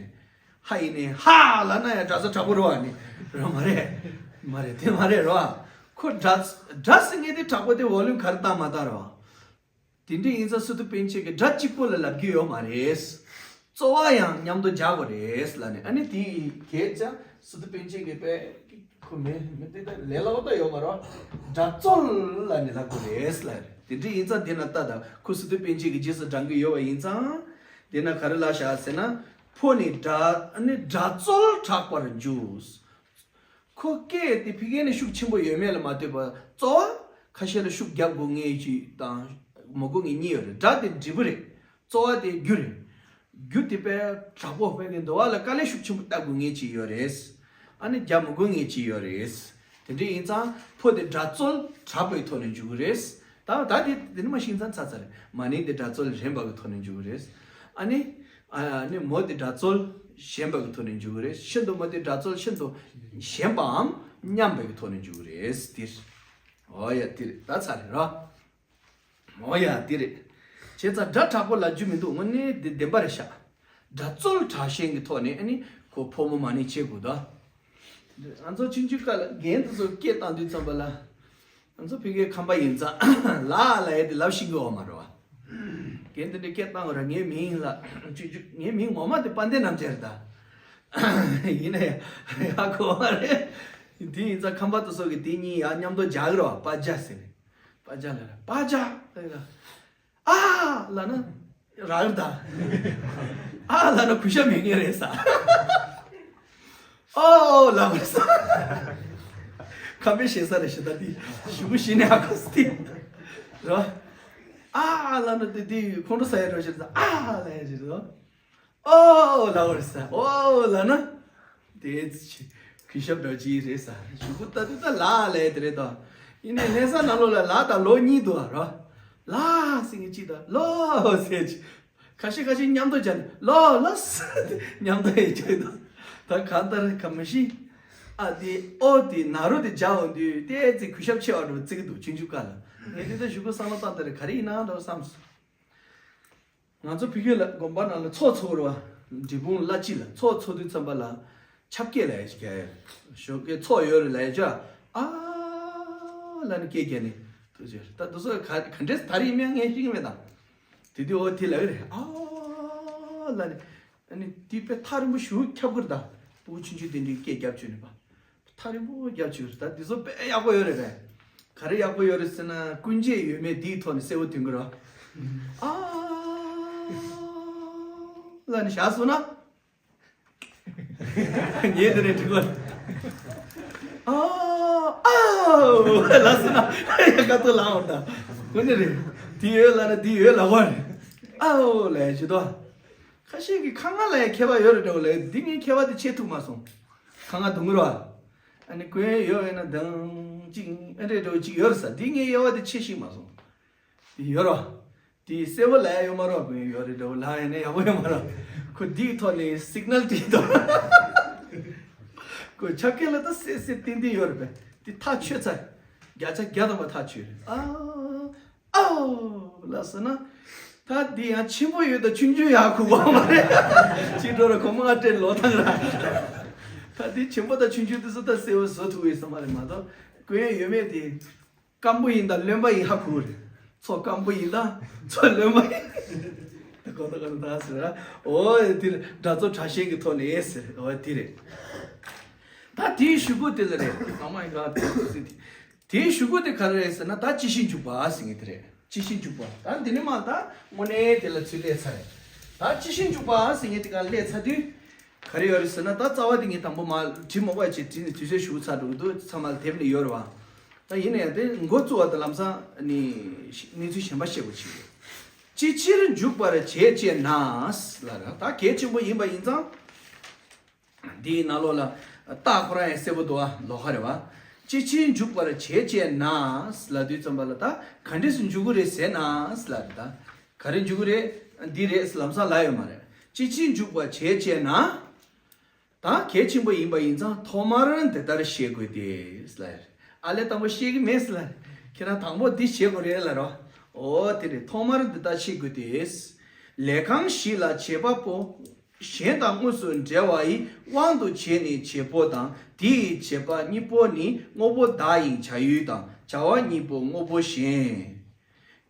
ཧ་ཡིན་ནས་ཧ་ལབ་ན་ཡང་སྒྲ་རྩོལ་དྲག་པོ་རེད་བ་ནི། རེད་མ་རེད། མ་རེད། དེ་མ་རེད་རེད་བ། ཁོ་སྒྲ་སྒྲ་ཟེར་མཁན་དེ་དྲག་པོ་དེ་ཝོ་ལུམ་ག་རེ་བཏང་མ་བཏང་རེད་བ། དེ་འདྲ་ཡིན་ཙང་སི་ཏུ་པཎ་ཆེན་གྱིས་སྒྲ་གཅིག་པོ་ལ་ལབ་རྒྱུ་ཡོད་མ་རེད། རྩོལ་བ་ཡང་མཉམ་དུ་རྒྱག་དགོས་རེད་ལབ་ནས། ཨ་ནི་དེ་གས་ཀྱང་སི་ཏུ་པཎ་ཆེན་གྱིས་དཔེ་ཁོ་མེ་མེ་དེ་ལས་སླ་པོ་ད་ཡོད་མ་རེད། སྒྲ་རྩོལ་ལབ་ནས་ལབ་དགོས་རེད་ལབ་རེད། དེ་འདྲ་ཡིན་ཙང་འདི་ན་ལྟ་དང་ཁུ་སི་ཏུ་པཎ་ཆེན་གྱི་རྗེས་སུ་འབྲང་གི་ཡོད་པ་ཡིན་ཙང་། འདི་ན་ག་རེ་ལབ་བཞག་ཟེར་ན། ཕོ་ནི་དགྲ་ནི་དགྲ་བཙོལ་དྲག་པར་འཇུག་ཁོ་སྐད་དེ་ཕ་གི་ནས་ཤུགས་ཆེན་པོ་ཡོད་མེད་ལ་མ་ལྟོས་པར་རྩོལ་བ་ཁ་ཤས་ལ་ཤུགས་རྒྱབ་དགོས་ངེས་ཀྱི་དང་མ་དགོས་ངེས་གཉིས་ཡོད་རེད། དགྲ་དེ་འབྲས་བུ་རེད། རྩོལ་བ་དེ་རྒྱུ་རེད། རྒྱུ་དེ་དཔེ་དྲག་པོ་དཔེ་གི་འདུག་བ་ལ་དཀའ་ལས་ཤུགས་ཆེན་པོ་བཏབ་དགོས་ངེས་ཀྱི་ཡོད་རེད། ཨ་ནི་རྒྱབ་མ་དགོས་ངེས་ཀྱི་ཡོད་རེད། དེ་འདྲ་ཡིན་ཙང་ཕོ་དེ་དགྲ་བཙོལ་དྲག་པོའི་ཐོག་ནས་འཇུག་གི་རེད། ད་ད་དེ་དེ་ནི་མ་ཤིང་ཚང་ཚ་ཚ་རེད། མ་ནིང་དེ་དགྲ་བཙོལ་རན་པ་གི་ཐོག་ནས་འཇུག་གི་རེད། ཨ་ནི། ཨ་ནི་མོ་དེ་དགྲ་བཙོལ་ཞན་པ་གི་ཐོག་ནས་འཇུག་གི་རེད། ཤིན་ཏུ་མོ་དེ་དགྲ་བཙོལ་ཤིན་ཏུ་ཞན་པའམ་མཉམ་པའི་གི་ཐོག་ནས་འཇུག་གི་རེད། འདིར། ཨོ་ཡ་འདིར་ད་ཚ་རེད་རོ། ཨོ་ཡ་འདིར། བྱས་ཙང་དགྲ་དྲག་པོ་ལབ་རྒྱུ་མི་འདུག་དངོས་གནས་འདི་བདེན་པ་རེད་ཤག་དགྲ་བཙོལ་དྲག་ཞན་གི་ཐོག་ནས་ཨ་ནི་ཁོ་ཕོ་མོ་མ་ནིང་བྱེད་དགོས་ད། ང་ཚོ་ཆུང་ཆུང་སྐབས་ལ་རྒན་དེ་ཚོ་སྐད་བཏང་དུས་ཙམ་པ་ལ། ང་ཚོ་ཕ་གིའི་ཁམས་པ་ཡིན་ཙང་ལ་ལ་ཡ་དེ་ལབ་ཤེས་ཀྱི་ཡོད་མ་རེད་བ། རྒན་དེ་འདྲའི་སྐད་བཏང་བ་ར་ངའི་མིང་ལ་ཆུང་ཆུང་ངའི་མིང་ངོ་མ་དེ་དཔལ་ལྡན་རྣམ་རྒྱལ་རེད་ད། ཡིན་ན་ཡ་ཡག་གོ་བ་རེད། དེ་ཡིན་ཙང་ཁམས་པ་དེ་ཚོ་གི་དེ་གཉིས་ཡ་མཉམ་དུ་སྦྱར་གི་རེད་བ། པ་ཇ་ཟེར་ནས། པ་ཇ་ལ་ར་པ་ཇ་ལ་ར། ཨ་ལ་ན། རག་ད། ཨ་ལ་ན་གུས་ཞབས་མེད་ངེས་རེད་ས། ཨོ་ལ་བར་ས། ཁམས་པའི་ཞེ་ས་རེད་ཞེ་ད་དེ་ཞུ་གུ་ཞི་ནས་ཨ་ཁོ་སི་ཏི། རོ། ཨ་ལ་ན་དེ་དེ་ཁོང་ཁྲོ་ས་ཡ་རོ་ཞེ་ད་ཨ་ལ་ཡ་ཞེ་ད། ཨོ་ལ་བར་ས་ཨོ་ལ་ན། དེ་ཚི་གུས་ཞབས་འདྲ་ཅི་རེད་ས་ཞུ་གུ་ད་དུ་ད་ལ་ལས་དེ་རེད་ད། ཡིན་ནའི་ལྷ་ས་ནང་ལོགས་ལ་ལ་དང་ལོ་གཉིས་འདུག་རོ། ལ་ཟེར་གི་གཅིག་དང་ལོ་ཟེར་གཅིག་ཁ་ཤས་ཁ་ཤས་མཉམ་དུ་སྦྱར་ནས་ལོ་ལོ་ཟེར་མཉམ་དུ་ཡི་གཅིག་དང་། ད་གང་ལྟར་ག་མ་ཤི། ཨ་དེ་ཨོ་དེ་ན་རོ་དེ་སྦྱར་འོང་དུས་ཏེ་ཙི་གུས་ཞབས་ཆེ་བ་འགྲོ་བརྩི་གི་འདུག་ཆུང་ཆུང་སྐབས་ལ། ངས་དེ་ད་ཞུ་གུ་བསམ་བློ་བཏང་ད་རེ་ག་རེ་ཡིན་ན་འདྲ་བསམ་སོང་། ང་ཚོ་ཕ་གི་ལ་དགོན་པ་ནང་ལ་ཚོགས་འཚོགས་རེད་བ། འབྲས་སྤུངས་བླ་སྤྱི་ལ་ཚོགས་འཚོགས་དུས་ཙམ་པ་ལ་ཆབ་སྐད་ལ་ཡ་ཞིག་རྒྱག་ཡ། ཞོགས་ཀའི་ཚོགས་ཡོད་རེད་ལ་ཡ་ཅག་ཨ་ལ་ནི་སྐད་རྒྱག་ནི་དུ་ཅེར་ད་དུ་སོ་ག་ག་འདྲས་ད་རེས་མིང་ངས་ཤེས་ཀྱི་མེད་ད། དེ་དུས་འོ་དེ་ལ་ཡོད་རེད་ཨ་ལ་ནི། ཨ་ནི་དེ་དཔེ་ཐག་རིང་པོ་ཞུ་ཁྱབ་གི་རེད་ད། སྤུ་གུ་ཆུང་ཆུང་དེ་འདྲའི་སྐད་རྒྱབ་བཅུག་ནི་པ། ཐག་རིང་པོ་རྒྱབ་བཅུག་རེད་ད། འདི་ཚོ་དཔེ་ཡག་པོ་ཡོད་རེད་པས། ག་རེ་ཡག་པོ་ཡོད་རེད་ཟེར་ན་ཀུན་རྒྱལ་ཡོད་མེད་འདིའི་ཐོག་ནས་གསལ་བོ་ཐོན་གི་རེད། ཨ་ལ་ནི་བཞག་སོང་ན། ངས་དེ་ནས་འགྲིག་གོ། ཨ་ཨ་ལ་སོང་ན་ཡ་ཀ་ཏོ་ལ་འོང་ད། ཁོ་ནི་རེད། འདི་ཡོད་ལ་ན་འདི་ཡོད་ལ་བ་རེད། ཨ་ལ་ཡ་ཇི་ཏོ། ཁ་ཤས་ཀྱི་ཁ་ང་ལ་ཡ་མཁས་པ་ཡོད་རེད་འདྲ་བོ་ལ་འདི་ངའི་མཁས་པ་དེ་ཆེ་ཐུབ་མ་སོང་། ཁ་ང་དུང་རོ། ཨ་ནི་ཀོན་ཡོད་ཡོད་ན་དང་ཅིག་ཨ་འདྲས་འདྲ་བོ་ཅིག་ཡོད་རེད་ས། འདི་ངའི་དབྱེ་བ་དེ་ཆེ་ཤིག་མ་སོང་། འདི་ཡོད་རོ། འདི་གསལ་བོ་ལ་ཡ་ཡོད་མ་རོ། ཀོན་ཡོད་རེད་འདྲ་བོ་ལ་ཡ་ནས་ཡག་པོ་ཡོད་མ་རོ། ཁོ་འདིའི་ཐོག་ནས་སིག་ནལ་སྤྲད་དོ། ཁོ་ཆ་སྐད་ལ་ད་སེ་སེ་ཏན་ཏན་ཡོད་རེད་པས། འདི་ཐག་ཆོད་ཚར། བརྒྱ་ཆ་བརྒྱ་ཐམ་པ་ཐག་ཆོད་རེད་ཨ། ཨའོ་ལ་ཟེར་ན། ད་འདི་ཡང་ཆེན་པོ་ཡོད་ད་ཆུང་ཆུང་ཡང་གོ་བ་མ་རེད། ཅི་འགྲོ་ར་གོ་མ་སྤྲད་ལོ་ཐང་ར། ད་འདི་ཆེན་པོ་ད་ཆུང་ཆུང་དེ་ཚོ་ད་གསལ་བོ་བཟོ་ཐུབ་ཡོད་ས་མ་རེད་མ་གཏོགས་ཀོན་ཡོད་མེད་དེ། སྐམ་པོ་ཡིན་ད་རློན་པ་ཡིན་ཧ་གོ་རེད། ཚོ་སྐམ་པོ་ཡིན་ད་ཚོ་རློན་པ་ཡིན། ད་གོ་ད་གོ་ད་ཟེར་ར། ཨོ་དེ་རེད་དགྲ་ཚོ་དྲག་ཤན་གྱི་ཐོག་ནས་ཟེར་ཨོ་དེ་རེད། ད་དེའི་གཞུག་གུ་དེ་ལ་རེད་ཨ་མ་ཡིན་ག་དེ་ཟེར་དེ། དེའི་གཞུག་གུ་དེ་ག་རེ་རེད་ཟེར་ན་ད་ཅི་ཤིན་འཇུག་པ་ཟེར་ངེས་དེ་རེད། ཅི་ཤིན་འཇུག་པ་ད་འདི་ནི་མ་ད་དངོས་གནས་དེ་ལ་ཚུལ་ལས་ཚར་རེད། ད་ཅི་ཤིན་འཇུག་པ་ཟེར་ངེས་དེ་ག་ལས་ཚར་དུས་ག་རེ་ཡོད་རེད་ཟེར་ན་ད་རྩ་བ་དེ་ངས་དང་པོ་མ་བྲིས་མ་པ་ཅིག་བྲིས་ནས་དུས་ཚོད་ཞུ་ཚར་འགྲོ་གི་འདུག་ཚང་མ་ལ་དེབ་ནས་ཡོད་རེད་བ། ད་ཡིན་ན་ཡང་དེ་འགོ་བཙུགས་པ་དང་ལམ་སང་ནི་གནས་ཚུལ་གཞན་པ་བཤད་དགོས་ཆེ་གི། ཅི་ཕྱིར་འཇུག་པར་བྱེད་ཅེ་ན་ལ་ར་ད་གལ་ཆེན་པོ་ཡིན་པ་ཡིན་ཙང་། འདིའི་ནང་ལོགས་ལ་རྟགས་ཁོ་རང་ཡང་གསལ་པོ་འདུག་ཨ་ལོ་ཧ་རེད་བ། ཅི་ཕྱིར་འཇུག་པར་བྱེད་ཅེ་ན་ལབ་དུས་ཙམ་པ་ལ་ད་ག་འདྲས་སུ་འཇུག་གི་རེད་ཟེར་ན་ལབ་རེད་ད། ག་རེ་འཇུག་གི་རེད། འདི་རེད་ལམ་སང་ལབ་ཡོད་མ་རེད། ཅི་ཕྱིར་འཇུག་པར་བྱེད་ཅེ་ན། ད་གལ་ཆེན་པོ་ཡིན་པ་ཡིན་ཙང་ཐོག་མར་འདི་ལྟར་ཤེས་དགོས་ཏེ་ལབ་རེད། ཨ་ལས་དང་པོ་ཤེས་ཀྱི་མེད་ཟེར་ལབ་རེད། ཁྱེད་རང་དང་པོ་འདི་བྱེད་དགོས་རེད་ལབ་རོ། ཨོ་དེ་རེད་ཐོག་མར་འདི་ལྟར་ཤེས་དགོས་ཏེ། ལས་ཁང་ཞིག་ལ་བྱེད་པ་པོ། གཞན་དང་དངོས་སུ་འབྲེལ་བ་ཡི་དབང་དུ་བྱས་ནས་བྱེད་པོ་དང་དེ་ཡི་བྱེད་པ་གཉིས་པོ་ནི་དངོས་པོ་བདག་ཡིན་བྱ་ཡུལ་དང་བྱ་བ་གཉིས་པོ་དངོས་པོ་གཞན།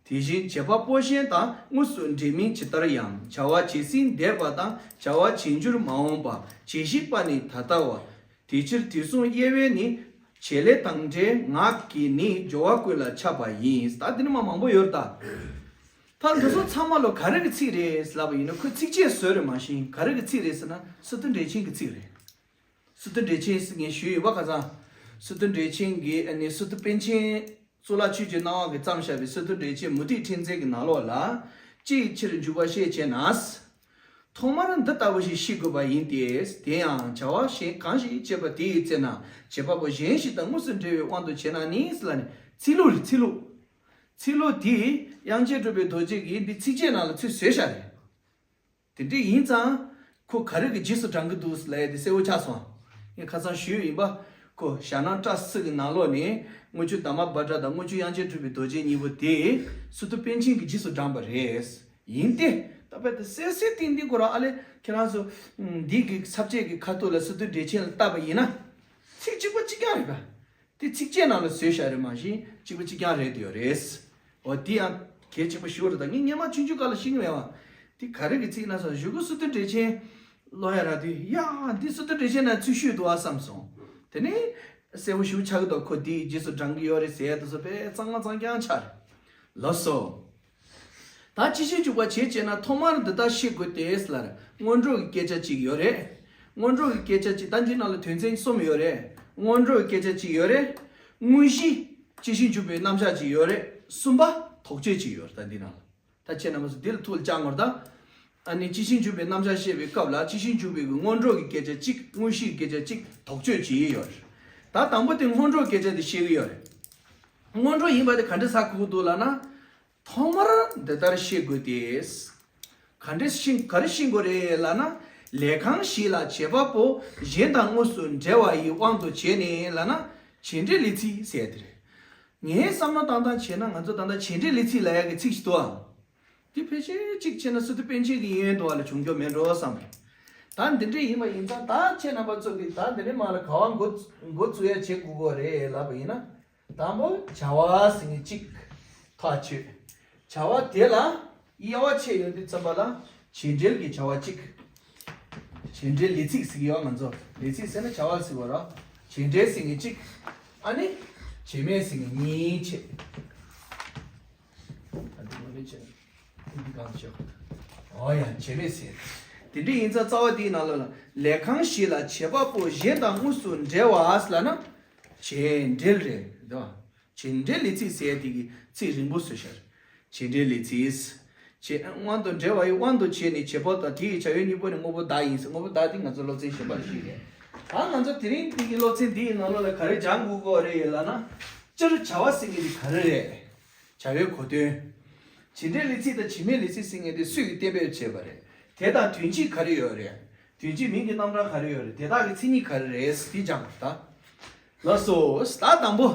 དེ་བཞིན་བྱེད་པ་པོ་གཞན་དང་དངོས་སུ་འབྲེལ་མིན་ཇི་ལྟར་ཡང་བྱ་བ་བྱེད་ཟིན་འདས་པ་དང་བྱ་བ་བྱེད་འགྱུར་མ་འོངས་པ་བྱེད་བཞིན་པ་ནི་ད་ལྟ་བ། དེ་ཕྱིར་དུས་གསུམ་དབྱེ་བས་ནི། བྱེད་ལས་དང་འབྲེལ་ངག་གིས་ནི་སྦྱོར་བ་ཀུན་ལ་ཁྱབ་པ་ཡིན། ད་འདི་ནི་མ་མང་པོ་ཡོད་རེད་ད། ད་འདི་ཚོ་ཚང་མ་ལོ་ག་རེ་གི་ཚིག་རེད་ལབ་པ་ཡིན་ན། ཁོས་ཚིགས་བཅད་བཟོས་རེད་མ་གཞི་ག་རེ་གི་ཚིག་རེད་ཟེར་ན། སི་ཏུ་འགྲེལ་ཆེན་གྱི་ཚིག་རེད། སི་ཏུ་འགྲེལ་ཆེན་ཟེར་ངས་ཞུས་ཡོད་པ། ཁ་སང་སི་ཏུ་འགྲེལ་ཆེན་གྱི་ཨ་ནི་སི་ཏུ་པཎ་ཆེན་གཙུག་ལག་ཆོས་ཀྱི་སྣང་བ་གིས་བརྩམས་བཞག་པའི་སི་ཏུ་འགྲེལ་ཆེན་མུ་སྟེགས་ཕྲེང་མཛེས་ཀྱི་ནང་ལོགས་ལ། ཅི་ཡི་ཕྱིར་འཇུག་པ་ཤེས་བྱེད་ན། ཐོག་མར་འདི་ལྟ་བུ་ཞིག་ཤེས་དགོས་པ་ཡིན་ཏེ། དེ་ཡང་བྱ་བ་གཞན་གང་ཞིག་བྱེད་པ་དེའི་ཚེ་ན་བྱེད་པ་པོ་གཞན་ཞིག་དང་དངོས་སུ་འབྲེལ་བའི་དབང་དུ་བྱས་ན་ནི་ལབ་ནས་ཚིག་ལྷུག་རེད། ཚིག་ལྷུག་ཚིག་ལྷུག་དེ་དབྱངས་ཅན་གྲུབ་པའི་རྡོ་རྗེ་གིས་འདི་ཚིགས་བཅད་ནང་ལ་ཚུར་བཟོས་བཞག་རེད། དེ་འདྲ་ཡིན་ཙང་ཁོ་ག་རེ་གི་རྗེས་སུ་འབྲང་གི་འདུག་ལབ་ཡ་དེ་གསལ་པོ་ཆགས་སོང་། ངས་ཁ་སང་ཞུས་ཡིན་པ། ཁོ་ཞྭ་ནག་བཀྲ་ཤིས་ཀྱི་ནང་ལོགས་ནས་དངུལ་ཆུ་དྷརྨ་བྷ་དྲ་དང་དངུལ་ཆུ་དབྱངས་ཅན་གྲུབ་པའི་རྡོ་རྗེ་གཉིས་པོ་དེ་སི་ཏུ་པཎ་ཆེན་གྱི་རྗེས་སུ་འབྲངས་པ་རེད། ཡིན་ཏེ། ད་དཔེ་དེ་གསལ་གསལ་ཏིང་ཏིང་ཁོ་རང་ཨ་ལས་ཁྱེད་རང་ཚོ་འདི་གི་ས་བཅད་ཀྱི་ཁ་ཐུག་ལ་སི་ཏུ་འགྲེལ་ཆེན་ལ་བལྟས་པ་ཡིན་ན། ཚིག་གཅིག་པ་གཅིག་རྐྱང་རེད་པ། དེ་ཚིགས་བཅད་ནང་ལ་བཟོས་བཞག་རེད་མ་གཞི་གཅིག་པ་གཅིག་རྐྱང་རེད་དེ་ཡོད་རེད། འོ་དེ་ཡང་གལ་ཆེན་པོ་ཞིག་རེད། ད་ངས་སྔོན་མ་ཆུང་ཆུང་སྐབས་ལ་ཤེས་ཀྱི་མེད་པ། དེ་ག་རེ་གི་ཚིག་ན་བསམ། གཞུག་གུ་སི་ཏུ་འགྲེལ་ཆེན་ཀློག་ཡ་རག་དུས། ཡ། འདི་སི་ཏུ་འགྲེལ་ཆེན་ནང་ཚུར་བཤུས་འདུག་ཨ་བསམ་སོང་། དེ་ནས་གསལ་པོ་ཞེ་པོ་ཆགས་ཀྱི་འདུག་ཁོ་དེའི་རྗེས་སུ་འབྲང་གི་ཡོད་རེད་ཟེར་ཡ་དེ་ཚོ་དཔེ་གཙང་མ་གཙང་རྐྱང་ཆགས་རེད། ལགས་སོ། ད་ཅི་ཞིག་འཇུག་པ་བྱེད་ཅེ་ན། ཐོག་མར་འདི་ལྟར་ཤེས་དགོས་ཏེ་ལབ། སྔོན་འགྲོ་གི་སྐད་ཆ་གཅིག་ཡོད་རེད། སྔོན་འགྲོ་གི་སྐད་ཆ་གཅིག་ད་འདི་ནང་ལ་དོན་ཚན་གསུམ་ཡོད་རེད། སྔོན་འགྲོ་གི་སྐད་ཆ་གཅིག་ཡོད་རེད། དངོས་གཞི་ཅི་ཞིག་འཇུག་པའི་རྣམ་གཞག་གཅིག་ཡོད་རེད། གསུམ་པ་དོགས་གཅོད་གཅིག་ཡོད་རེད། ད་འདི་ནང་ལ། ད་ཁྱེད་རྣམ་པ་ཚོ་འདི་ལ་ཐུགས་ལ་བཅངས་དགོས་རེད་ད། ཨ་ནི་ཅི་ཞིག་འཇུག་པའི་རྣམ་གཞག་བཤད་པའི་སྐབས་ལ། ཅི་ཞིག་འཇུག་པའི་གི་སྔོན་འགྲོ་གི་སྐད་ཆ་གཅིག་དངོས་གཞིའི་སྐད་ཆ་གཅིག་དོགས་གཅོད་གཅིག་ཡོད་རེད། ད་དང་པོ་དེ་སྔོན་འགྲོ་སྐད་ཆ་དེ་བཤད་ཀྱི་ཡོད་རེད། སྔོན་འགྲོ་ཡིན་པ་དེ་ག་འདྲ་ཧ་གོ་གི་འདུག་ལབ་ན། ཐོག་མར་འདི་ལྟར་ཤེས་དགོས་ཏེ། ག་འདྲ་ཤེས། ག་རེ་ཤེས་དགོས་རེད་ལབ་ན། ལས་གང་ཞིག་ལ་བྱེད་པ་པོ་གཞན་དང་དངོས་སུ་འབྲེལ་བ་ཡི་དབང་དུ་བྱས་ནས་ལབ་ན། བྱེད་འབྲེལ་ལས་ཚིག་ཟེར་དེ་རེད། ངའི་བསམ་བློ་བཏང་སྟངས་བྱས་ན། ང་ཚོ་ད་ལྟ་བྱེད་འབྲེལ་ལས་ཚིག་ལབ་ཡ་གི་ཚིག་ཞིག་འདུག་ཨ། འདི་ཕལ་ཆེར་གཅིག་བྱས་ན་སི་ཏུ་པཎ་ཆེན་གྱི་གཡས་གཡོན་དུ་བ་ལ་བྱུང་རྒྱུ་མེད་འགྲོ་བསམ་རེད། ད་འདི་འདྲ་ཡིན་པ་ཡིན་ཙང་། ད་ཁྱེད་རྣམ་པ་ཚོ་གིས་ད་འདི་ནས་མར་ལ་ག་པར་འགོ་འགོ་བཙུགས་ཡ་བྱེད་དགོས་ཀྱི་རེད་ལབ་པ་ཡིན་ན། དང་པོ་བྱ་བ་ཟེར་མཁན་གཅིག་ཐག་ཆོད། བྱ་བ་དེ་ལ་དབྱེ་བ་ཕྱེ་ཡོང་དུས་ཙམ་པ་ལ། བྱེད་འབྲེལ་གྱི་བྱ་བ་གཅིག་བྱེད་འབྲེལ་ལས་ཚིག་ཟེར་གྱི་ཡོད། ང་ཚོ་ལས་ཚིག་ཟེར་ན་བྱ་བ་ཟེར་བ་རེད། བྱེད་འབྲེལ་ཟེར་མཁན་གཅིག་ཨ་ནི་བྱེད་མེད་ཟེར་མཁན་གཉིས་བྱས། ཨ་འདི་ངོ་མས་བྱས་ན་འདི་གང་བྱེད་དགོས། ཨོ་ཡ། བྱེད་མེད་ཟེར། དེ་འདྲ་ཡིན་ཙང་རྩ་བ་དེའི་ནང་ལོགས་ལ། ལས་གང་ཞིག་ལ་བྱེད་པ་པོ་གཞན་དང་དངོས་སུ་འབྲེལ་བ་ལབ་ན། བྱེད་འབྲེལ་རེད་དོ། བྱེད་འབྲེལ་ལས་ཚིག་ཟེར་ཡ་དེ་གི་ཚིག་རིང་པོ་བཟོས་ཤག་བྱེད་འབྲེལ་ལས་ཚིག་བྱེད་དབང་དུ། འབྲེལ་བ་ཡི་དབང་དུ་བྱས་ནས་བྱེད་པ་དང་དེ་ཡི་བྱ་བའི་དངོས་པོ་ནི་དངོས་པོ་བདག་ཡིན་ཟེར། དངོས་པོ་བདག་དེ་ང་ཚོ་སློབ་ཚན་གཞན་པ་ལ་ཤེས་རེད། ད་ང་ཚོ་དེ་རིང་འདི་གི་སློབ་ཚན་འདི་ཡི་ནང་ལོགས་ལ་ག་རེ་སྦྱང་དགོས་ཀྱི་རེད་ལབ་ན། སྤྱིར་བྱ་བ་ཟེར་མཁན་དེ་ག་རེ་རེད། བྱ་བའི་གོ་དོན། བྱེད་འབྲེལ་ལས་ཚིག་དང་བྱེད་མེད་ལས་ཚིག་ཟེར་མཁན་དེ་སུས་ཀྱིས་གཏན་འབེབས་བྱས་པ་རེད། དེ་དང་དོན་སྤྱི་ག་རེ་ཡོད་རེད། དོན་སྤྱིའི་མིང་གི་རྣམ་གྲངས་ག་རེ་ཡོད་རེད། དེ་དག་གི་མཚན་ཉིད་ག་རེ་རེད། དེ་སྦྱང་དགོས་ད། ལགས་སོ། ད་དང་པོ།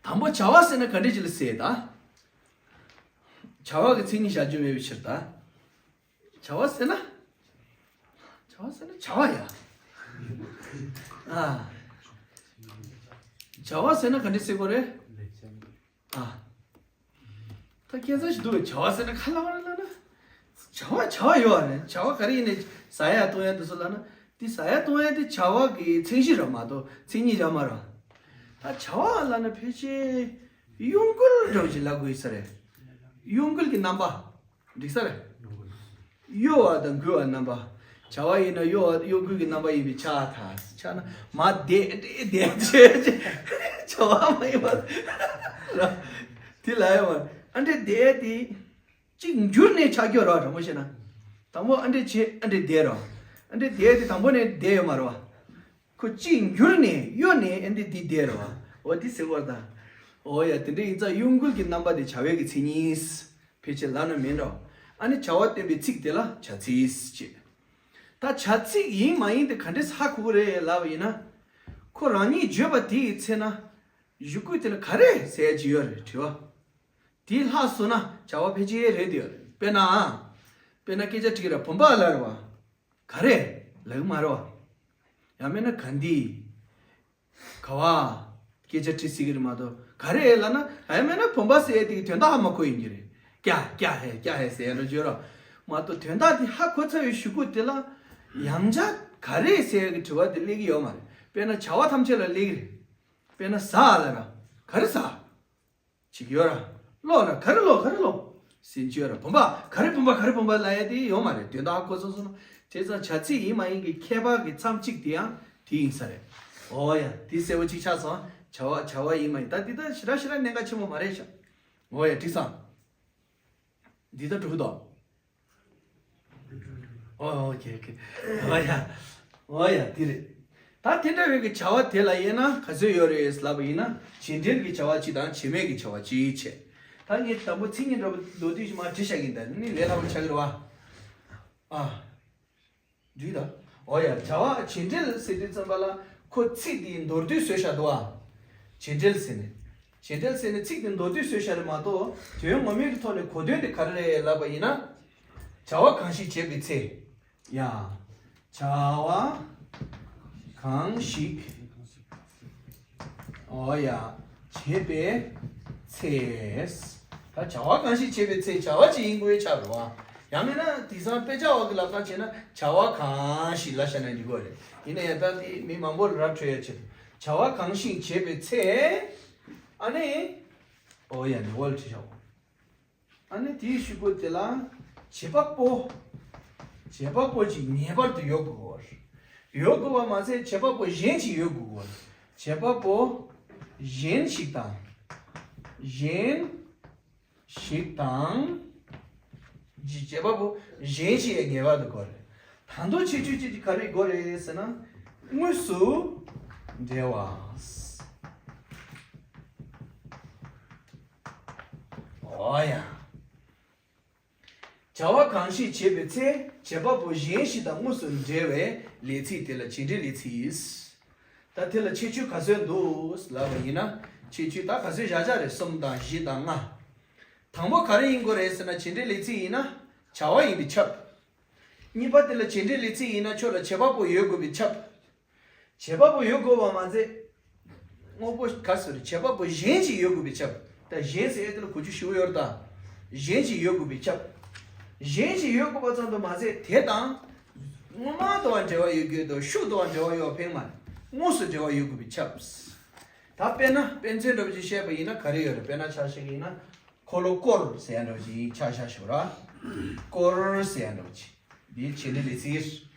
དང་པོ་བྱ་བ་ཟེར་ན་ག་འདྲ་ཅིག་ལ་ཟེར་ད། བྱ་བ་གི་མཚན་ཉིད་བཞག་རྒྱུ་མེད་པའི་ཕྱིར་ད། བྱ་བ་ཟེར་ན། བྱ་བ་ཟེར་ན་བྱ་བ་ཡ། ཨ། བྱ་བ་ཟེར་ན་ག་འདྲ་ཟེར་དགོས་རེད། ཨ། ད་སྐད་ཆ་ཞིག་འདུག་བྱ་བ་ཟེར་ན་ག་ལབ་རེད་ལབ་ན། བྱ་བ་བྱ་བ་ཡོད་རེད། བྱ་བ་ག་རེ་ཡིན་ནའི་ཟ་ཡ་འཐུང་ཡ་དེ་ཚོ་ལབ་ན། དེ་ཟ་ཡ་འཐུང་ཡ་དེ་བྱ་བ་གི་མཚན་གཞི་རེད་མ་གཏོགས་མཚན་ཉིད་རེད་མ་རེད། ད་བྱ་བ་ལབ་ན་ཕལ་ཆེར་གཡོ་འགུལ་འདྲ་བོ་ཞིག་ལབ་དགོས་ས་རེད། གཡོ་འགུལ་གྱི་རྣམ་པ། འགྲིག་ས་རེད། གཡོ་བ་དང་འགུལ་བ་རྣམ་པ། བྱ་བ་ཡིན་ན་གཡོ་བ་གཡོ་འགུལ་གྱི་རྣམ་པ་ཡིན་པས་ཁྱབ་ད། ཆགས་ན་མ་བསྡད་བསྡད་བསྡད་བྱས་བྱ་བ་མ་ཡིན་པ་ར། དེ་ལ་ཡོད་མ་ཨ་འདྲས་བསྡད་དེ། གཅིག་འགྱུར་ནས་ཆགས་རྒྱུ་ར། དྲང་པོ་བཤད་ན། དང་པོ་ཨ་འདྲས་བྱས་ཨ་འདྲས་བསྡད་ར། ཨ་འདྲས་བསྡད་དེ་དང་པོ་ནས་བསྡད་ཡོད་མ་རེད་བ། ཁོ་གཅིག་འགྱུར་ནས་གཡོ་ནས་ཨ་འདྲས་འདི་བསྡད་ར་བ། འོ་འདི་ཟེར་བར་ད། འོ་ཡ། དེ་འདྲ་ཡིན་ཙང་གཡོ་འགུལ་གྱི་རྣམ་པ་དེ་བྱ་བའི་གི་མཚན་ཉིད། ཕལ་ཆེར་ལབ་ན་མིན་འགྲོ། ཨ་ནི་བྱ་བ་སྟོན་པའི་ཚིག་དེ་ལ་བྱ་ཚིག་ཅེས། ད་བྱ་ཚིག་ཡིན་མ་ཡིན་དེ་ག་འདྲས་ཧ་གོ་གི་རེད་ལབ་པ་ཡིན་ན། ཁོ་རང་ཉིད་བརྗོད་པ་དེ་ཡི་ཚེ་ན། གཞུག་གུ་དེ་ལ་ག་རེ་ཟེར་གྱི་ཡོད་རེད་དྲི་བ། དེ་ལྷག་སོང་ན་བྱ་བ་ཕལ་ཆེར་རེད་དེ་ཡོད་རེད། དཔེར་ན། དཔེར་ན་སྐད་ཆ་དྲིས་ར། བུམ་པ་ལ་རེད་བ། ག་རེ་ལབ་གི་མ་རེད་བ། ཡང་མིན་ན་ག་འདི། ག་བ། སྐད་ཆ་དྲི་སྲིད་ཀྱི་རེད་མ་གཏོགས་ག་རེ་ལབ་ན། ཡང་མིན་ན་བུམ་པ་ཟེར་ཡས་དེ་གི་དོན་དག་ཧ་མ་གོ་ཡིན་གྱི་རེད། ཀྱ་ཀྱ་ཧེ་ཀྱ་ཧེ་ཟེར་ཡ་འདྲ་བརྗོད་རོགས། མ་གཏོགས་དོན་དག་དེ་ཧ་གོ་ཚར་བའི་གཞུག་གུ་དེ་ལ། ཡང་བསྐྱར་ག་རེ་ཟེར་ཡ་གི་དྲི་བ་དེ་སླེབས་ཀྱི་ཡོད་མ་རེད། དཔེར་ན་བྱ་བ་ཐམས་ཅད་ལ་སླེབས་ཀྱི་རེད། དཔེར་ན་ཟ་ལབ་ན་ག་རེ་ཟ། བྱེད་ཀྱི་ཡོད་ར། ཀློག་ན་ག་རེ་ཀློག་ག་རེ་ཀློག་ཟེར་གྱི་ཡོད་ར། བུམ་པ་ག་རེ་བུམ་པ་ག་རེ་བུམ་པ་ལབ་ཡ་དེ་ཡོད་མ་རེད། དོན་དག་གོ་སོང་སོང་ན། བྱས་ཙང་བྱ་ཚིག་ཡིན་མ་ཡིན་གྱི་ཁྱད་པར་གྱི་མཚམས་གཅིག་དེ་ཡང་དེ་ཡིན་ས་རེད། འོ་ཡ། དེ་གསལ་པོ་གཅིག་ཆགས་སོང་། བྱ་བ་བྱ་བ་ཡིན་མ་ཡིན། ད་འདི་ད་ཞེ་དྲག་ཞེ་དྲག་གནད་འགག་ཆེན་པོ་མ་རེད་ཤག་འོ་ཡ། འགྲིག་སོང་། འདི་ད་འགྲོ་གི་འདུག་ཨོ་ཨོ་ཁེ་ཁེ། ཨོ་ཡ། ཨོ་ཡ་དེ་རེད། ད་དེ་འདྲ་བའི་གི་བྱ་བ་དེ་ལ་དབྱེ་ན་ག་ཚོད་ཡོད་རེད་ལབ་པ་ཡིན་ན། བྱེད་འབྲེལ་གྱི་བྱ་བ་གཅིག་དང་བྱེད་མེད་ཀྱི་བྱ་བ་གཅིག་བྱས། ད་ངས་དང་པོ་མཚན་ཉིད་འདྲ་པོ་མདོར་བསྡུས་ཤིག་མར་བྲིས་བཞག་གི་ཡིན། ད་ནི་ལས་སླ་པོ་ཆགས་ཀྱི་རེད་བ། ཨ། འགྲིག་ད། འོ་ཡ། བྱ་བ་བྱེད་འབྲེལ་ཟེར་དུས་ཙམ་པ་ལ་ཁོ་ཚིག་དེའི་མདོར་བསྡུས་བཟོས་བཞག་འདུག་བ། བྱེད་འབྲེལ་ཟེར་ནས། བྱེད་འབྲེལ་ཟེར་ནས་ཚིག་དེ་མདོར་བསྡུས་བཟོས་བཞག་རེད་མ་གཏོགས། དོན་ངོ་མའི་གི་ཐོག་ནས་གོ་དོན་དེ་ག་རེ་རེད་ལབ་པ་ཡིན་ན། བྱ་བ་གང་ཞིག་བྱེད་པའི་ཚེ། ཡ། བྱ་བ་གང་ཞིག་ཨོ་ཡ། བྱེད་པའི་ཚེ། ད་བྱ་བ་གང་ཞིག་བྱེད་པའི་ཚེ། བྱ་བ་ཅིག་ཡིན་དགོས་ཆགས་རེད་བ། ཡང་མིན་ན་དེང་སང་དཔེ་ཆ་འོག་གི་ལབ་སྟངས་བྱས་ན་བྱ་བ་གང་ཞིག་ལབ་བཞག་ན་འགྲིག་གི་རེད། ཡིན་ན་ཡང་ད་དེ་མི་མང་པོ་ལ་ར་འཕྲོད་ཡ་ཆེད་དུ། བྱ་བ་གང་ཞིག་བྱེད་པའི་ཚེ། ཨ་ནི། ཨོ་ཡ། འདི་འོག་ལ་བྲིས་བཞག་ཨ་ནི་དེའི་གཞུག་གུ་དེ་ལ་བྱེད་པ་པོ། བྱེད་པ་པོ་ཅིག་ངེས་པར་དུ་ཡོད་དགོས་པ། ཡོད་དགོས་པ་མ་ཟད་བྱེད་པ་པོ་གཞན་ཅིག་ཡོད་དགོས་པ། བྱེད་པ་པོ་གཞན་ཞིག་དང་། གཞན་ཞིག་དང་། བྱེད་པ་པོ་གཞན་ཞིག་ངེས་པར་དུ་དགོས་རེད། ད་དུང་ཁྱད་ཆོས་ཅིག་ག་རེ་དགོས་རེད་ཟེར་ན། དངོས་སུ་འབྲེལ་བ། ཨོ་ཡ། བྱ་བ་གང་ཞིག་བྱེད་པའི་ཚེ། བྱེད་པ་པོ་གཞན་ཞིག་དང་དངོས་སུ་འབྲེལ་བའི་ལས་ཚིག་དེ་ལ་བྱེད་འབྲེལ་ལས་ཚིག་ད་དེ་ལ་ཁྱད་ཆོས་ག་ཚོད་འདུག་ལབ་པ་ཡིན་ན། ཁྱད་ཆོས་ད་ག་ཚོད་བཞག་བཞག་རེད། གསུམ་དང་བཞི་དང་ལྔ། དང་པོ་ག་རེ་ཡིན་དགོས་རེད་ཟེར་ན། བྱེད་འབྲེལ་ལས་ཚིག་ཡིན་ན་བྱ་བ་ཡིན་པས་ཁྱབ། གཉིས་པ་དེ་ལ་བྱེད་འབྲེལ་ལས་ཚིག་ཡིན་ན་ཁྱོད་ལ་བྱེད་པ་པོ་ཡོད་དགོས་པས་ཁྱབ། བྱེད་པ་པོ་ཡོད་དགོས་པ་མ་ཟད། དངོས་པོ་ག་ཟེར། བྱེད་པ་པོ་གཞན་ཞིག་ཡོད་དགོས་པས་ཁྱབ། ད་གཞན་ཟེར་ཡས་དེ་ལ་གོ་རྒྱུ་ཞེ་པོ་ཡོད་རེད་ད། གཞན་ཞིག་ཡོད་དགོས་པས་ཁྱབ། གཞན་ཞིག་ཡོད་དགོས་པ་ཙམ་དུ་མ་ཟད། དེ་དང་སྔོན་མ་དུ་བ་འབྲེལ་བ་ཡོད་དགོས་དང་། ཤུགས་དུ་བ་འབྲེལ་བ་ཡོད་ཕན་མ་རེད། དངོས་སུ་འབྲེལ་བ་ཡོད་དགོས་པས་ཁྱབ། ད་དཔེར་ན་དཔེ་མཚོན་འདྲ་པོ་ཅིག་བཤད་པ་ཡིན་ན་ག་རེ་ཡོད་རེད། དཔེར་ན་ཆ་བཞག་གི་ཡིན་ན། འཁོར་ལོ་བསྐོར་ཟེར་ཡ་འདྲ་པོ་ཅིག་ཆ་བཞག་ཞུ་ར། བསྐོར་ཟེར་ཡ་འདྲ་པོ་ཅིག་འདི་བྱེད་འབྲེལ་ལས་ཚིག་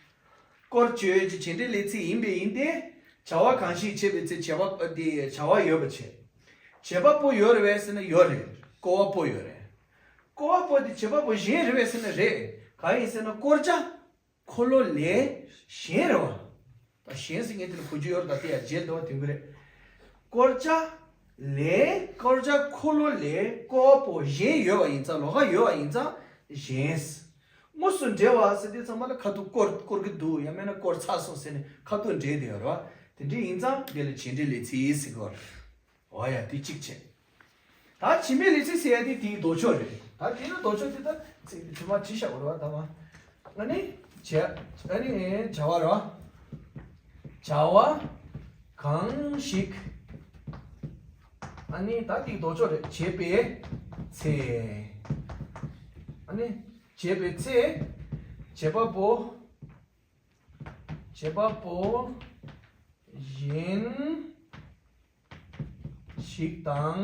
བསྐོར་བྱེད་ཀྱི་བྱེད་འབྲེལ་ལས་ཚིག་ཡིན་པས་ཡིན་ཏེ། བྱ་བ་གང་ཞིག་བྱེད་པའི་ཚེ་བྱ་བ་དེ་བྱ་བ་ཡོད་པ་བྱེད། བྱེད་པ་པོ་ཡོད་རེད་པས་ཟེར་ན་ཡོད་རེད། བསྐོར་བ་པོ་ཡོད་རེད། བསྐོར་བ་པོ་དེ་བྱེད་པ་པོ་གཞན་རེད་པས་ཟེར་ན་རེད། གང་ཡིན་ཟེར་ན་བསྐོར་བྱ་འཁོར་ལོ་ལས་གཞན་རེད་བ། ད་གཞན་ཟེར་མཁན་དེ་ལ་གོ་རྒྱུ་ཡོད་རེད། ད་དེ་ཡང་རྗེས་ཟློས་པ་དེ་གུ་རེད། བསྐོར་བྱ་ལས། བསྐོར་བྱ་འཁོར་ལོ་ལས་བསྐོར་བ་པོ་གཞན་ཡོད་པ་ཡིན་ཙང་། ལོགས་ཀ་ཡོད་པ་ཡིན་ཙང་གཞན། དངོས་སུ་འབྲེལ་བ་ཟེར་དུས་ཚང་མ་ལ་ཁ་ཐུག་བསྐོར་བསྐོར་གྱི་འདུག་ཡང་མིན་ན་བསྐོར་ཚར་སོང་ཟེར་ནས་ཁ་ཐུག་འབྲེལ་བསྡད་ཡོད་རེད་བ། དེ་འདྲ་ཡིན་ཙང་དེ་ལ་བྱེད་འབྲེལ་ལས་ཚིག་ཟེར་གྱི་ཡོད་རེད། འོ་ཡ། དེ་གཅིག་བྱས། ད་བྱེད་མེད་ལས་ཚིག་ཟེར་ཡ་དེ་དེའི་ལྡོག་ཕྱོགས་རེད། ད་དེ་ནི་ལྡོག་ཕྱོགས་དེ་ད་ཚིག་དེ་མ་བྲིས་བཞག་པ་རེད་བ། ད་མ། ཨ་ནི་བྱ། ཨ་ནི་བྱ་བ་རེད་བ། བྱ་བ་གང་ཞིག་ཨ་ནི་ད་དེའི་ལྡོག་ཕྱོགས་རེད། བྱེད་པའི་ཚེ། ཨ་ནི་བྱེད་པའི་ཚེ། བྱེད་པ་པོ། བྱེད་པ་པོ་གཞན་ཞིག་དང་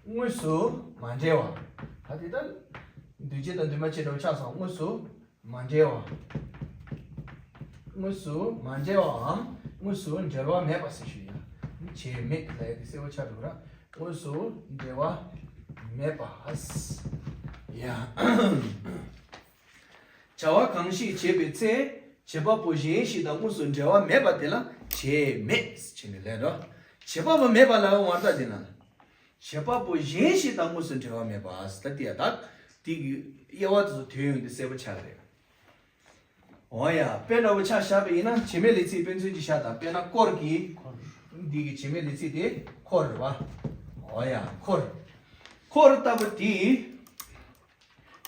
དངོས་སུ་མ་འབྲེལ་བ། ད་དེ་ལྟར་འདུས་བྱས་དང་འདུས་མ་བྱས་འདྲ་བོ་ཆགས་སོང་། དངོས་སུ་མ་འབྲེལ་བ། དངོས་སུ་མ་འབྲེལ་བའམ་དངོས་སུ་འབྲེལ་བ་མེད་པ་ཟེར་ཞུ་ཡ། བྱེད་མེད་ལབ་ཡ་དེ་གསལ་པོ་ཆགས་འགྲོ་གི་ར། དངོས་སུ་འབྲེལ་བ་མེད་པ། ཡ། བྱ་བ་གང་ཞིག་བྱེད་པའི་ཚེ། བྱེད་པ་པོ་གཞན་ཞིག་དང་དངོས་སུ་འབྲེལ་བ་མེད་པ་དེ་ལ་བྱེད་མེད་ཟེར་ནས་ལབ་འགྲོ། བྱེད་པ་པོ་མེད་པ་ལ་བར་ཐག་དེ་ན། བྱེད་པ་པོ་གཞན་ཞིག་དང་དངོས་སུ་འབྲེལ་བ་མེད་པ་ཟེར་ད་དེ་ཡ། ད་དེ་གི་དབྱེ་བ་དེ་ཚོ་དོན་ཡོང་དེ་གསལ་པོ་ཆགས་རེད། འོ་ཡ། དཔེ་འདྲ་བོ་ཆ་བཞག་པ་ཡིན་ན། བྱེད་མེད་ལས་ཚིག་དཔེ་མཚོན་གྱིས་བཞག་དང་། དཔེར་ན་བསྐོར་གྱི། འདི་གི་བྱེད་མེད་ལས་ཚིག་དེ་འཁོར་རེད་བ། འོ་ཡ། འཁོར། འཁོར་ལྟ་བུ་དེ།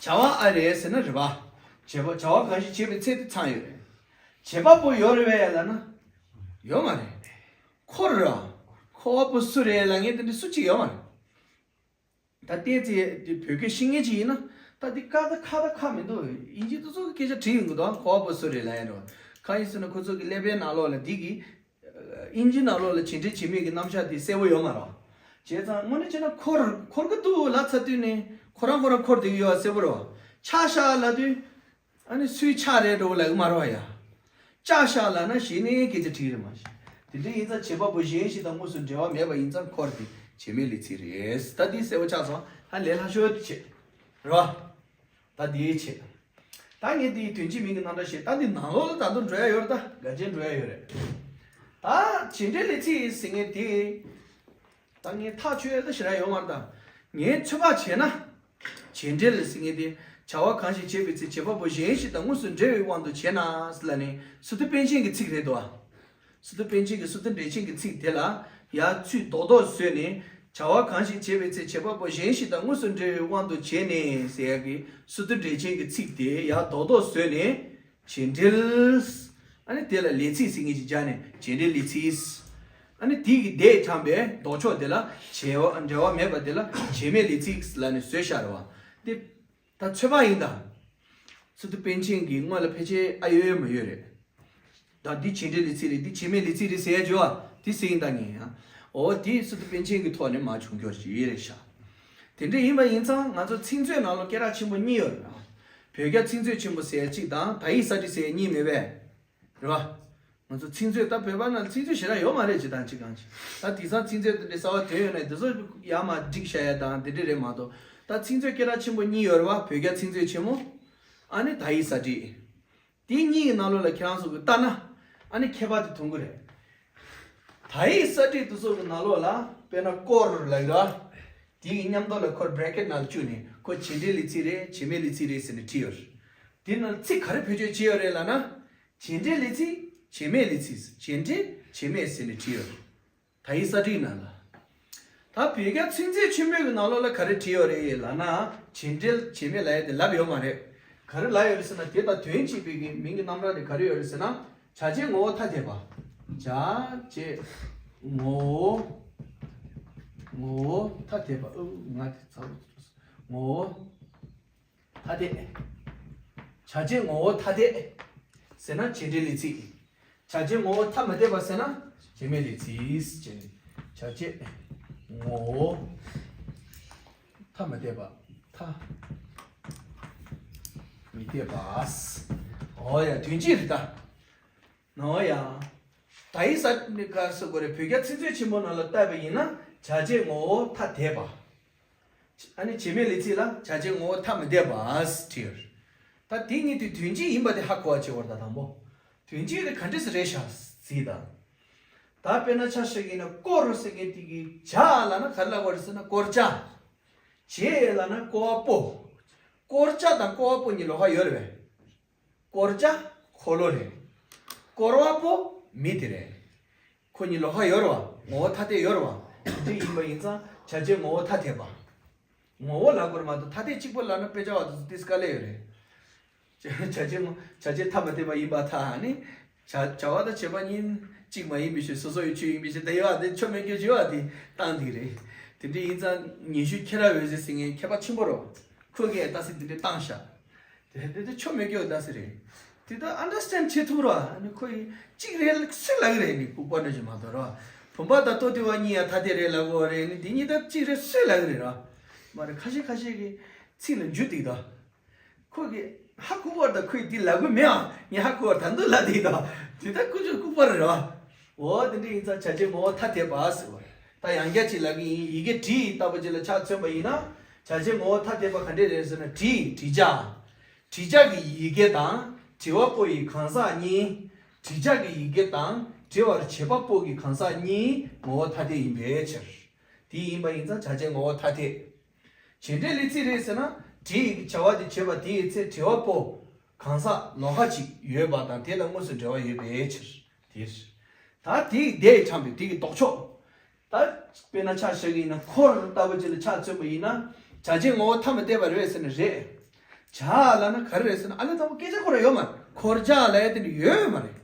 བྱ་བ་ཨ་རེད་ཟེར་ན་རེད་བ། བྱེད་པ། བྱ་བ་གང་ཞིག་བྱེད་པའི་ཚེ་དེ་ཚང་ཡོད་རེད། བྱེད་པ་པོ་ཡོད་རེད་པས་ལབ་ན། ཡོད་མ་རེད། འཁོར་ར། འཁོར་བ་པོ་སུ་རེད་ལབ་མཁན་དེ་འདྲ་སུ་གཅིག་ཡོད་མ་རེད། ད་ལྟའི་ཚེ་དེ་བོད་སྐད་ཤེས་མཁན་ཅིག་ཡིན་ན། ད་འདི་ཀ་ད་ཁ་ད་ཁ་མི་འདུག་དབྱིན་ཇི་དེ་ཚོ་གི་སྐད་ཆ་བྲིས་ཡོང་གི་འདུག་འཁོར་བ་པོ་སུ་རེད་ལབ་ཡ་འགྲོ། གང་ཡིན་ཟེར་ན་ཁོ་ཚོ་གི་ཀླད་པའི་ནང་ལོགས་ལ་འདི་གི་ཨིན་ཇི་ནང་ལོགས་ལ་བྱེད་འབྲེལ་བྱེད་མེད་ཀྱི་རྣམ་གཞག་དེ་གསལ་པོ་ཡོད་མ་རེད། བྱས་ཙང་དངོས་གནས་བྱས་ན་འཁོར་འཁོར་གི་འདུག་ལབ་ཚར་དུས་ནས་ཁོ་རང་ཁོ་རང་འཁོར་བསྡད་ཀྱི་ཡོད་པ་གསལ་པོ་རེད་བ། ཆ་བཞག་ལབ་དུས། ཨ་ནི་སུའི་ཆ་རེད་འགྲོ་ལབ་ཀྱི་མ་རེད་བ་ཡ། ཅ་བཞག་ལབ་ན་གཞི་ནས་སྐད་ཆ་དྲིས་རེད་མ་གཞི། དེ་འདྲ་ཡིན་ཙང་བྱེད་པ་པོ་གཞན་ཞིག་དང་དངོས་སུ་འབྲེལ་བ་མེད་པ་ཡིན་ཙང་འཁོར་དེ་བྱེད་མེད་ལས་ཚིག་རེད། ད་འདི་གསལ་པོ་ཆགས་སོང་། ད་ལས་སླ་ཤོས་དེ་བྱེད། རེད་བ། ད་འདིའི་ཆེད། ད་ངས་འདིའི་དོན་གཅིག་མིང་གི་རྣམ་གྲངས་བཤད། ད་འདི་ནང་ལོགས་ལ་ད་དུང་འགྲོ་ཡ་ཡོད་རེད། ད་ག་ཅན་འགྲོ་ཡ་ཡོད་རེད། ད་བྱེད་འབྲེལ་ལས་ཚིག་ཟེར་མཁན་དེ། ད་ངས་ཐག་ཆོད་ཡ་ད་ཞེ་དྲག་ཡོད་མ་རེད། ད་ངས་ཚོད་དཔག་བྱས་ན། བྱེད་འབྲེལ་ཟེར་མཁན་དེ་བྱ་བ་གང་ཞིག་བྱེད་པའི་ཚེ་བྱེད་པ་པོ་གཞན་ཞིག་དང་དངོས་སུ་འབྲེལ་བའི་དབང་དུ་བྱས་ན་ཟེར་ལབ་ནས་སི་ཏུ་པཎ་ཆེན་གྱི་ཚིག་རེད་འདུག་ཨ། སི་ཏུ་པཎ་ཆེན་གྱི་སི་ཏུ་འགྲེལ་ཆེན་གྱི་ཚིག་དེ་ལ་ཡར་ཚུར་རྡོག་རྡོག་བཟོས་ནས་བྱ་བ་གང་ཞིག་བྱེད་པའི་ཚེ་བྱེད་པ་པོ་གཞན་ཞིག་དང་དངོས་སུ་འབྲེལ་བའི་དབང་དུ་བྱས་ནས་ཟེར་ཡ་གི་སི་ཏུ་འགྲེལ་ཆེན་གྱི་ཚིག་དེ་ཡར་རྡོག་རྡོག་བཟོས་ནས། བྱེད་འབྲེལ། ཨ་ནི་དེ་ལ་ལས་ཚིག་ཟེར་མཁན་ཅིག་སྦྱར་ནས་བྱེད་འབྲེལ་ལས་ཚིག་ཨ་ནི་དེ་གི་འདས་དྲངས་པའི་ལྡོག་ཕྱོགས་དེ་ལ་བྱེད་པ་འབྲེལ་བ་མེད་པ་དེ་ལ་བྱེད་མེད་ལས་ཚིག་ལབ་ནས་བཟོས་བཞག་རེད་བ། འདི་ད་ཚོད་དཔག་ཡིན་ད། སི་ཏུ་པཎ་ཆེན་གྱི་དངོས་ལ་ཕལ་ཆེར་ཨ་ཡོད་མ་ཡོད་རེད། ད་འདི་བྱེད་འབྲེལ་ལས་ཚིག་རེད། འདི་བྱེད་མེད་ལས་ཚིག་རེད་ཟེར་ཡ་བརྗོད་པ་འདི་ཟེར་ཡིན་ད་ངས་ཡང་། འོ་འདི་སི་ཏུ་པཎ་ཆེན་གྱི་ཐོག་ནས་མར་བྱུང་རྒྱུ་ཞིག་རེད་ཤག་དེ་འདྲ་ཡིན་པ་ཡིན་ཙང་ང་ཚོ་ཚིག་མཛོད་ནང་ལ་སྐད་གྲགས་ཆེན་པོ་གཉིས་ཡོད་རེད། བོད་རྒྱ་ཚིག་མཛོད་ཆེན་པོ་ཟེར་གཅིག་དང་དག་ཡིག་གསར་བསྒྲིགས་ཟེར་གཉིས་མེད་པས། རེད་བ། ང་ཚོ་ཚིག་མཛོད་ད་བོད་པ་ནང་ཚིག་མཛོད་ཞེ་དྲག་ཡོད་མ་རེད་ཅི་དང་ཅི་གང་ཅི། ད་དེང་སང་ཚིག་མཛོད་དེ་འདྲའི་གསར་བ་ཐོན་ཡོད་ན་དེ་ཚོ་ཡར་མར་བསྒྲིགས་བཞག་ཡ་དང་དེ་འདྲ་རེད་མ་གཏོགས། ད་ཚིག་མཛོད་སྐད་གྲགས་ཆེན་པོ་གཉིས་ཡོད་རེད་བ། བོད་རྒྱ་ཚིག་མཛོད་ཆེན་མོ། ཨ་ནི་དག་ཡིག་གསར་བསྒྲིགས། དེ་གཉིས་ཀྱི་ནང་ལོགས་ལ་ཁྱེད་རང་ཚོ་གིས་ལྟ་ན་ཨ་ནི་ཁྱད་པར་དེ་མཐོང་གི་རེད། དག་ཡིག་གསར་བསྒྲིགས་དེ་ཚོ་གི་ནང་ལོགས་ལ་དཔེར་ན་སྐོར་ལབ་ཡོད་ར། དེ་གི་མཉམ་དུ་ལ་ཁོ་བྷེ་རེ་ཀེཊ་ནང་ལ་བཅུག་ནས་ཁོ་བྱེད་འབྲེལ་ལས་ཚིག་རེད་བྱེད་མེད་ལས་ཚིག་རེད་ཟེར་ནས་བྲིས་ཡོད་རེད། དེ་ནང་ཚིག་ག་རེ་བེད་སྤྱོད་བྱས་ཡོད་རེད་ལབ་ན། བྱེད་འབྲེལ་ལས་ཚིག་བྱེད་མེད་ལས་ཚིག་བྱེད་འབྲེལ་བྱེད་མེད་ཟེར་ནས་བྲིས་ཡོད་རེད། དག་ཡིག་གསར་བསྒྲིགས་ནང་ལ། ད་བོད་རྒྱ་ཚིག་མཛོད་ཆེན་མོའི་གི་ནང་ལོགས་ལ་ག་རེ་བྲིས་ཡོད་རེད་ལབ་ན། བྱེད་འབྲེལ་བྱེད་མེད་ལབ་ཡ་དེ་ལབ་ཡོད་མ་རེད། ག་རེ་ལབ་ཡོད་རེད་ཟེར་ན་དེ་དང་དོན་གཅིག་པའི་གི་མིང་གི་རྣམ་གྲངས་དེ་ག་རེ་ཡོད་རེད་ཟེར་ན། བྱ་བྱེད་ངོ་བོ་ཐ་དད་པ། བྱ་བྱེད་ངོ་བོ། ངོ་བོ་ཐ་དད་པ། ཨུ་ང་དེ་ཚ་བོ་ངོ་བོ། ཐ་དད། བྱ་བྱེད་ངོ་བོ་ཐ་དད། ཟེར་ན་བྱེད་འབྲེལ་ལས་ཚིག་བྱ་བྱེད་ངོ་བོ་ཐ་མི་དད་པ་ཟེར་ན་བྱེད་མེད་ལས་ཚིག་བྱེད། བྱ་བྱེད་ངོ་བོ་ཐ་མི་དད་པ། ཐ་མི་དད་པ། འོ་ཡ་དོན་གཅིག་རེད་ད། ནོ་ཡ། དག་ཡིག་གསར་བསྒྲིགས་ག་རེ་ཟེར་དགོས་རེད། བོད་རྒྱ་ཚིག་མཛོད་ཆེན་མོ་ནང་ལ་བལྟས་པ་ཡིན་ན་བྱ་བྱེད་ངོ་བོ་ཐ་དད་པ། ཨ་ནི་བྱེད་མེད་ལས་ཚིག་ལ་བྱ་བྱེད་ངོ་བོ་ཐ་མི་དད་པ་ཟེར་བྲིས་ཡོད་རེད། ད་དེ་གཉིས་དེ་དོན་གཅིག་ཡིན་པ་དེ་ཧ་གོ་བ་བྱེད་དགོས་རེད་ད་དང་པོ། དོན་གཅིག་དེ་ག་འདྲས་སེ་རེད་ཤག་གཟིགས་དང་། ད་དཔེར་ན་ཆ་བཞག་གི་ཡིན་ན་སྐོར་ཟེར་མཁན་དེ་གི་བྱ་ལབ་ན་ག་རེ་ལབ་དགོས་རེད་ཟེར་ན་བསྐོར་བྱ། བྱེད་ལབ་ན་བསྐོར་བ་པོ། བསྐོར་བྱ་དང་བསྐོར་བ་པོ་གཉིས་ལོགས་ཀ་ཡོད་རེད་པས། བསྐོར་བྱ་འཁོར་ལོ་རེད། བསྐོར་བ་པོ་མི་དེ་རེད། ཁོ་གཉིས་ལོགས་ཀ་ཡོད་རེད་པ། ངོ་བོ་ཐ་དད་ཡོད་རེད་པ། དེ་འདྲ་ཡིན་པ་ཡིན་ཙང་བྱ་བྱེད་ངོ་བོ་ཐ་དད་པ། ངོ་བོ་ལབ་དགོས་རེད་མ་གཏོགས་ཐ་དད་གཅིག་པོ་ལབ་ན་དཔེ་ཆ་བ་དེ་ཚོ་ཏིས་དཀའ་ལས་ཡོད་རེད། བྱ་བྱེད་ངོ་བྱ་བྱེད་ཐ་མི་དད་པ་ཡིན་པར་ཐལ་ནི། བྱ་བྱ་བ་དང་བྱེད་པ་གཉིས་གཅིག་མ་ཡིན་པའི་ཕྱིར་སོ་སོ་ཡི་ཆོས་ཡིན་པའི་ཕྱིར་དེ་ཡོད་པ་དེ་ཆོ་མེད་རྒྱུ་བྱེད་པ་དེ་བཏང་དེ་རེད། དེ་འདྲ་ཡིན་ཙང་ཉན་ཤུལ་ཁྱེད་རང་འོད་ཟེར་ཟེར་མཁན་མཁས་པ་ཆེན་པོ་རེད། ཁོས་ངས་ལྟ་ཚུལ་དེ་འདྲ་བཏང་ཤག་དེ་དེ་དེ་ཆོ་མེད་རྒྱུ་ལྟ་ཚུལ་རེད། དེ་ལྟར་ཨན་ཌར་སི་ཊེན་ཌ་བྱེད་ཐུབ་རོགས། ཨ་ནི་ཁོ་ཡིས་གཅིག་རེད་སུས་ལབ་ཀྱི་རེད། ནི་ལྐུགས་པ་འདྲ་ཞིག་མ་གཏོགས་རོགས། བུམ་པ་དང་ལྟོ་ལྡིར་བ་གཉིས་ཡང་ཐ་དད་རེད་ལབ་ཀྱི་ཡོད་རེད། ནི་འདི་གཉིས་ད་གཅིག་རེད་སུས་ལབ་ཀྱི་རེད་རོགས། མ་རེད། ཁ་ཤས་ཁ་ཤས་ཀྱིས་ཚིག་ལ་འཇུ་འདུག་ད། ཁོ་གིས་ཧ་གོ་བར་ད་ཁོས་འདི་ལབ་ཀྱི་མེད་ཨ། ངས་ཧ་གོ་བར་ད་འདུག་ལབ་འདུག་ད། དེ་ད་ཀུ་ཅོ་ལྐུགས་པ་རེད་རོགས། འོ་དེ་འདྲ་ཡིན་ཙང་བྱ་བྱེད་ངོ་བོ་ཐ་དད་པ་ཟེར་བ་རེད། ད་ཡང་བསྐྱར་ཅིག་ལབ་ཀྱི་ཡིན། ཡི་གེ་བྲིས་ལྟ་བུ་ཅིག་ལ་ཆ་མཚོན་པ་ཡིན་ན། བྱ་བྱེད་ངོ་བོ་ཐ་དད་པ་ག་འདྲས་རེད་ཟེར་ན་བྲིས་བྲིས་བྱ། བྲིས་བྱ་གི་ཡི་གེ་དང་བྲི་བ་པོ་ཡི་གང་ཟག་གཉིས། བྲིས་བྱ་གི་ཡི་གེ་དང་བྲི་བར་བྱེད་པ་པོ་གི་གང་ཟག་གཉིས་ངོ་བོ་ཐ་དད་ཡིན་པའི་ཕྱིར། དེ་ཡིན་པ་ཡིན་ཙང་བྱ་བྱེད་ངོ་བོ་ཐ་དད། བྱེད་འབྲེལ་ལས་ཚིག་རེད་ཟེར་ན་བྲིས་ཡི་གེ་བྱ་བ་དེ་བྱེད་པ་དེའི་ཚེ་བྲི་བ་པོ་གང་ཟག་ལོགས་ཀ་ཅིག་ཡོད་པ་དང་དེ་དང་དངོས་སུ་འབྲེལ་བ་ཡོད་པའི་ཕྱིར། དེ་རེད། ད་དེའི་འདས་དྲངས་པའི་དེ་གི་ལྡོག་ཕྱོགས། ད་དཔེར་ན་ཆ་བཞག་གི་ཡིན་ན་འཁོར་ལྟ་བུ་ཅིག་ལ་ཆ་མཚོན་པ་ཡིན་ན། བྱ་བྱེད་ངོ་བོ་ཐ་མི་དད་པ་རེད་ཟེར་ན་རེད། བྱ་ལབ་ན་ག་རེ་རེད་ཟེར་ན་ཨ་ལས་དང་པོ་སྐད་ཆ་ཁོ་རང་ཡོད་མ་རེད། འཁོར་བྱ་ལབ་ཡ་དེ་འདྲ་ཡོད་མ་རེད།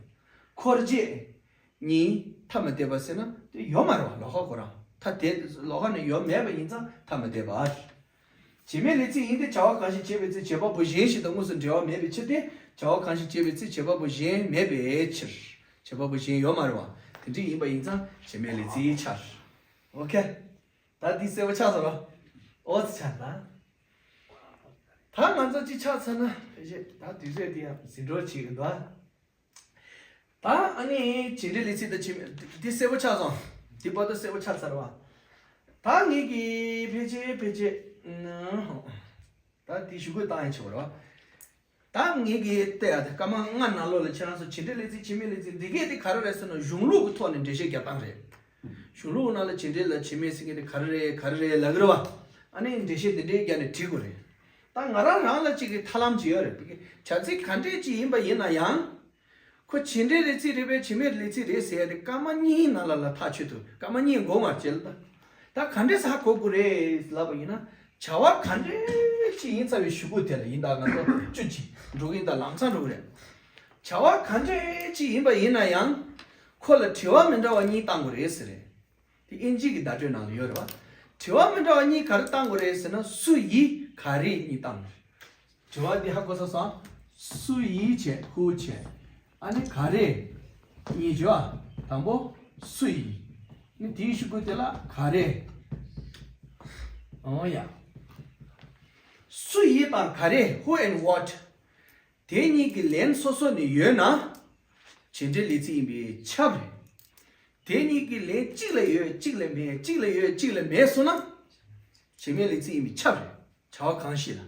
འཁོར་བྱེད་གཉིས་ཐ་མི་དད་པ་ཟེར་ན་དེ་ཡོད་མ་རེད་བ། ལོགས་ཀ་ཁོ་རང་ཐ་དད་ལོགས་ཀ་ནས་ཡོད་མེད་པ་ཡིན་ཙང་ཐ་མི་དད་པ་རེད། བྱེད་མེད་ལས་ཚིག་ཡིན་ཏེ་བྱ་བ་གང་ཞིག་བྱེད་པའི་ཚེ་བྱེད་པ་པོ་གཞན་ཞིག་དང་དངོས་སུ་འབྲེལ་བ་མེད་པའི་ཕྱིར་ཏེ། བྱ་བ་གང་ཞིག་བྱེད་པའི་ཚེ་བྱེད་པ་པོ་གཞན་མེད་པའི་ཕྱིར། བྱེད་པ་པོ་གཞན་ཡོད་མ་རེད་བ། དེ་འདྲ་ཡིན་པ་ཡིན་ཙང་བྱེད་མེད་ལས་ཚིག་ཆགས། ཨོ་ཁེ། ད་འདི་གསལ་པོ་ཆགས་སོང་ར། ཨོ་ཙི་ཆགས་ད། ད་ང་ཚོ་གཅིག་ཆགས་ཚར་ན་ཕལ་ཆེར་ད་དུས་ཚོད་འདི་ཡང་ཟིན་འགྲོ་བྱེད་ཀྱི་འདུག་ཨ། ད་ཨ་ནི་བྱེད་འབྲེལ་ལས་ཚིག་དང་བྱེད་མེད་འདི་གསལ་པོ་ཆགས་སོང་། འདི་བར་དུ་གསལ་པོ་ཆགས་ཚར་བ། ད་ངེད་ཀྱིས་ཕལ་ཆེར་ཕལ་ཆེར། ད་འདི་ཞུ་དགོས་བཏང་ཡ་ཆེ་བ་རེད་བ། ད་ངེད་ཀྱིས་བལྟས་ཡ་དེ་སྐར་མ་ལྔ་ནང་ལོགས་ལ་ཁྱེད་རང་ཚོ་བྱེད་འབྲེལ་ལས་ཚིག་བྱེད་མེད་ལས་ཚིག་འདི་གས་དེ་ག་རེ་རེད་ཟེར་ན་གཞུང་ལུགས་ཀྱི་ཐོག་ནས་འགྲེལ་བཤད་རྒྱག་སྟངས་རེད། གཞུང་ལུགས་ནང་ལ་བྱེད་འབྲེལ་ལ་བྱེད་མེད་ཟེར་མཁན་དེ་ག་རེ་རེད་ག་རེ་རེད་ལབ་ཀྱི་རེད་བ། ཨ་ནི་འགྲེལ་བཤད་འདི་འདྲའི་རྒྱབ་ནས་བྲིས་དགོས་རེད། ད་ང་རང་རང་ལ་གཅིག་གི་ཐབས་ལམ་ཅིག་ཡོད་རེད། བྱ་ཚིག་ག་འདྲས་ཅིག་ཡིན་པ་ཡིན་ན་ཡང་། ཁོ་བྱེད་འབྲེལ་ལས་ཚིག་རེད་པས་བྱེད་མེད་ལས་ཚིག་རེད་ཟེར་ཡ་དེ་སྐར་མ་གཉིས་ནང་ལ་ལ་ཐག་ཆོད་ཐུབ། སྐར་མ་གཉིས་འགོར་མ་བྱེད་ལ་ད། ད་ག་འདྲས་ཧ་གོ་དགོས་རེད་ལབ་པ་ཡིན་ན། བྱ་བ་ག་འདྲས་ཅིག་ཡིན་ཚར་བའི་གཞུག་གུ་དེ་ལ་ཡིན་ད་ང་ཚོ་བཅུ་གཅིག་འགྲོ་གི་ཡིན་ད་ལམ་སང་འགྲོ་གི་རེད། བྱ་བ་ག་འདྲས་ཅིག་ཡིན་པ་ཡིན་ན་ཡང་། ཁོ་ལ་དྲི་བ་མི་འདྲ་བ་གཉིས་བཏང་དགོས་རེད་ཟེར་རེད། དེ་ཨིན་ཇི་གི་བརྡ་སྤྲོད་ནང་ལ་ཡོད་རེད་བ། དྲི་བ་མི་འདྲ་བ་གཉིས་ག་རེ་བཏང་དགོས་རེད་ཟེར་ན་སུ་ཡིས་ག་རེ་གཉིས་བཏང་དགོས་རེད། དྲི་བ་འདི་ཧ་གོ་ས་སོང་། སུ་ཡིས་བྱས་ཧུ་བྱས། ཨ་ནི་ག་རེ། གཉིས་བྱས། དང་པོ་སུ་ཡིས། ནི་དེའི་གཞུག་གུ་དེ་ལ་ག་རེ། ཨོ་ཡ། སུ་ཡིས་དང་ག་རེ། Who and what། དེ་གཉིས་ཀྱི་ལན་སོ་སོ་ནས་ཡོད་ན། བྱེད་འབྲེལ་ལས་ཚིག་ཡིན་པས་ཁྱབ་རེད། དེ་གཉིས་ཀྱི་ལན་གཅིག་ལ་ཡོད་གཅིག་ལ་མེད་གཅིག་ལ་ཡོད་གཅིག་ལ་མེད་སོང་ན། བྱེད་མེད་ལས་ཚིག་ཡིན་པས་ཁྱབ་རེད། བྱ་བ་གང་ཞིག་ལ།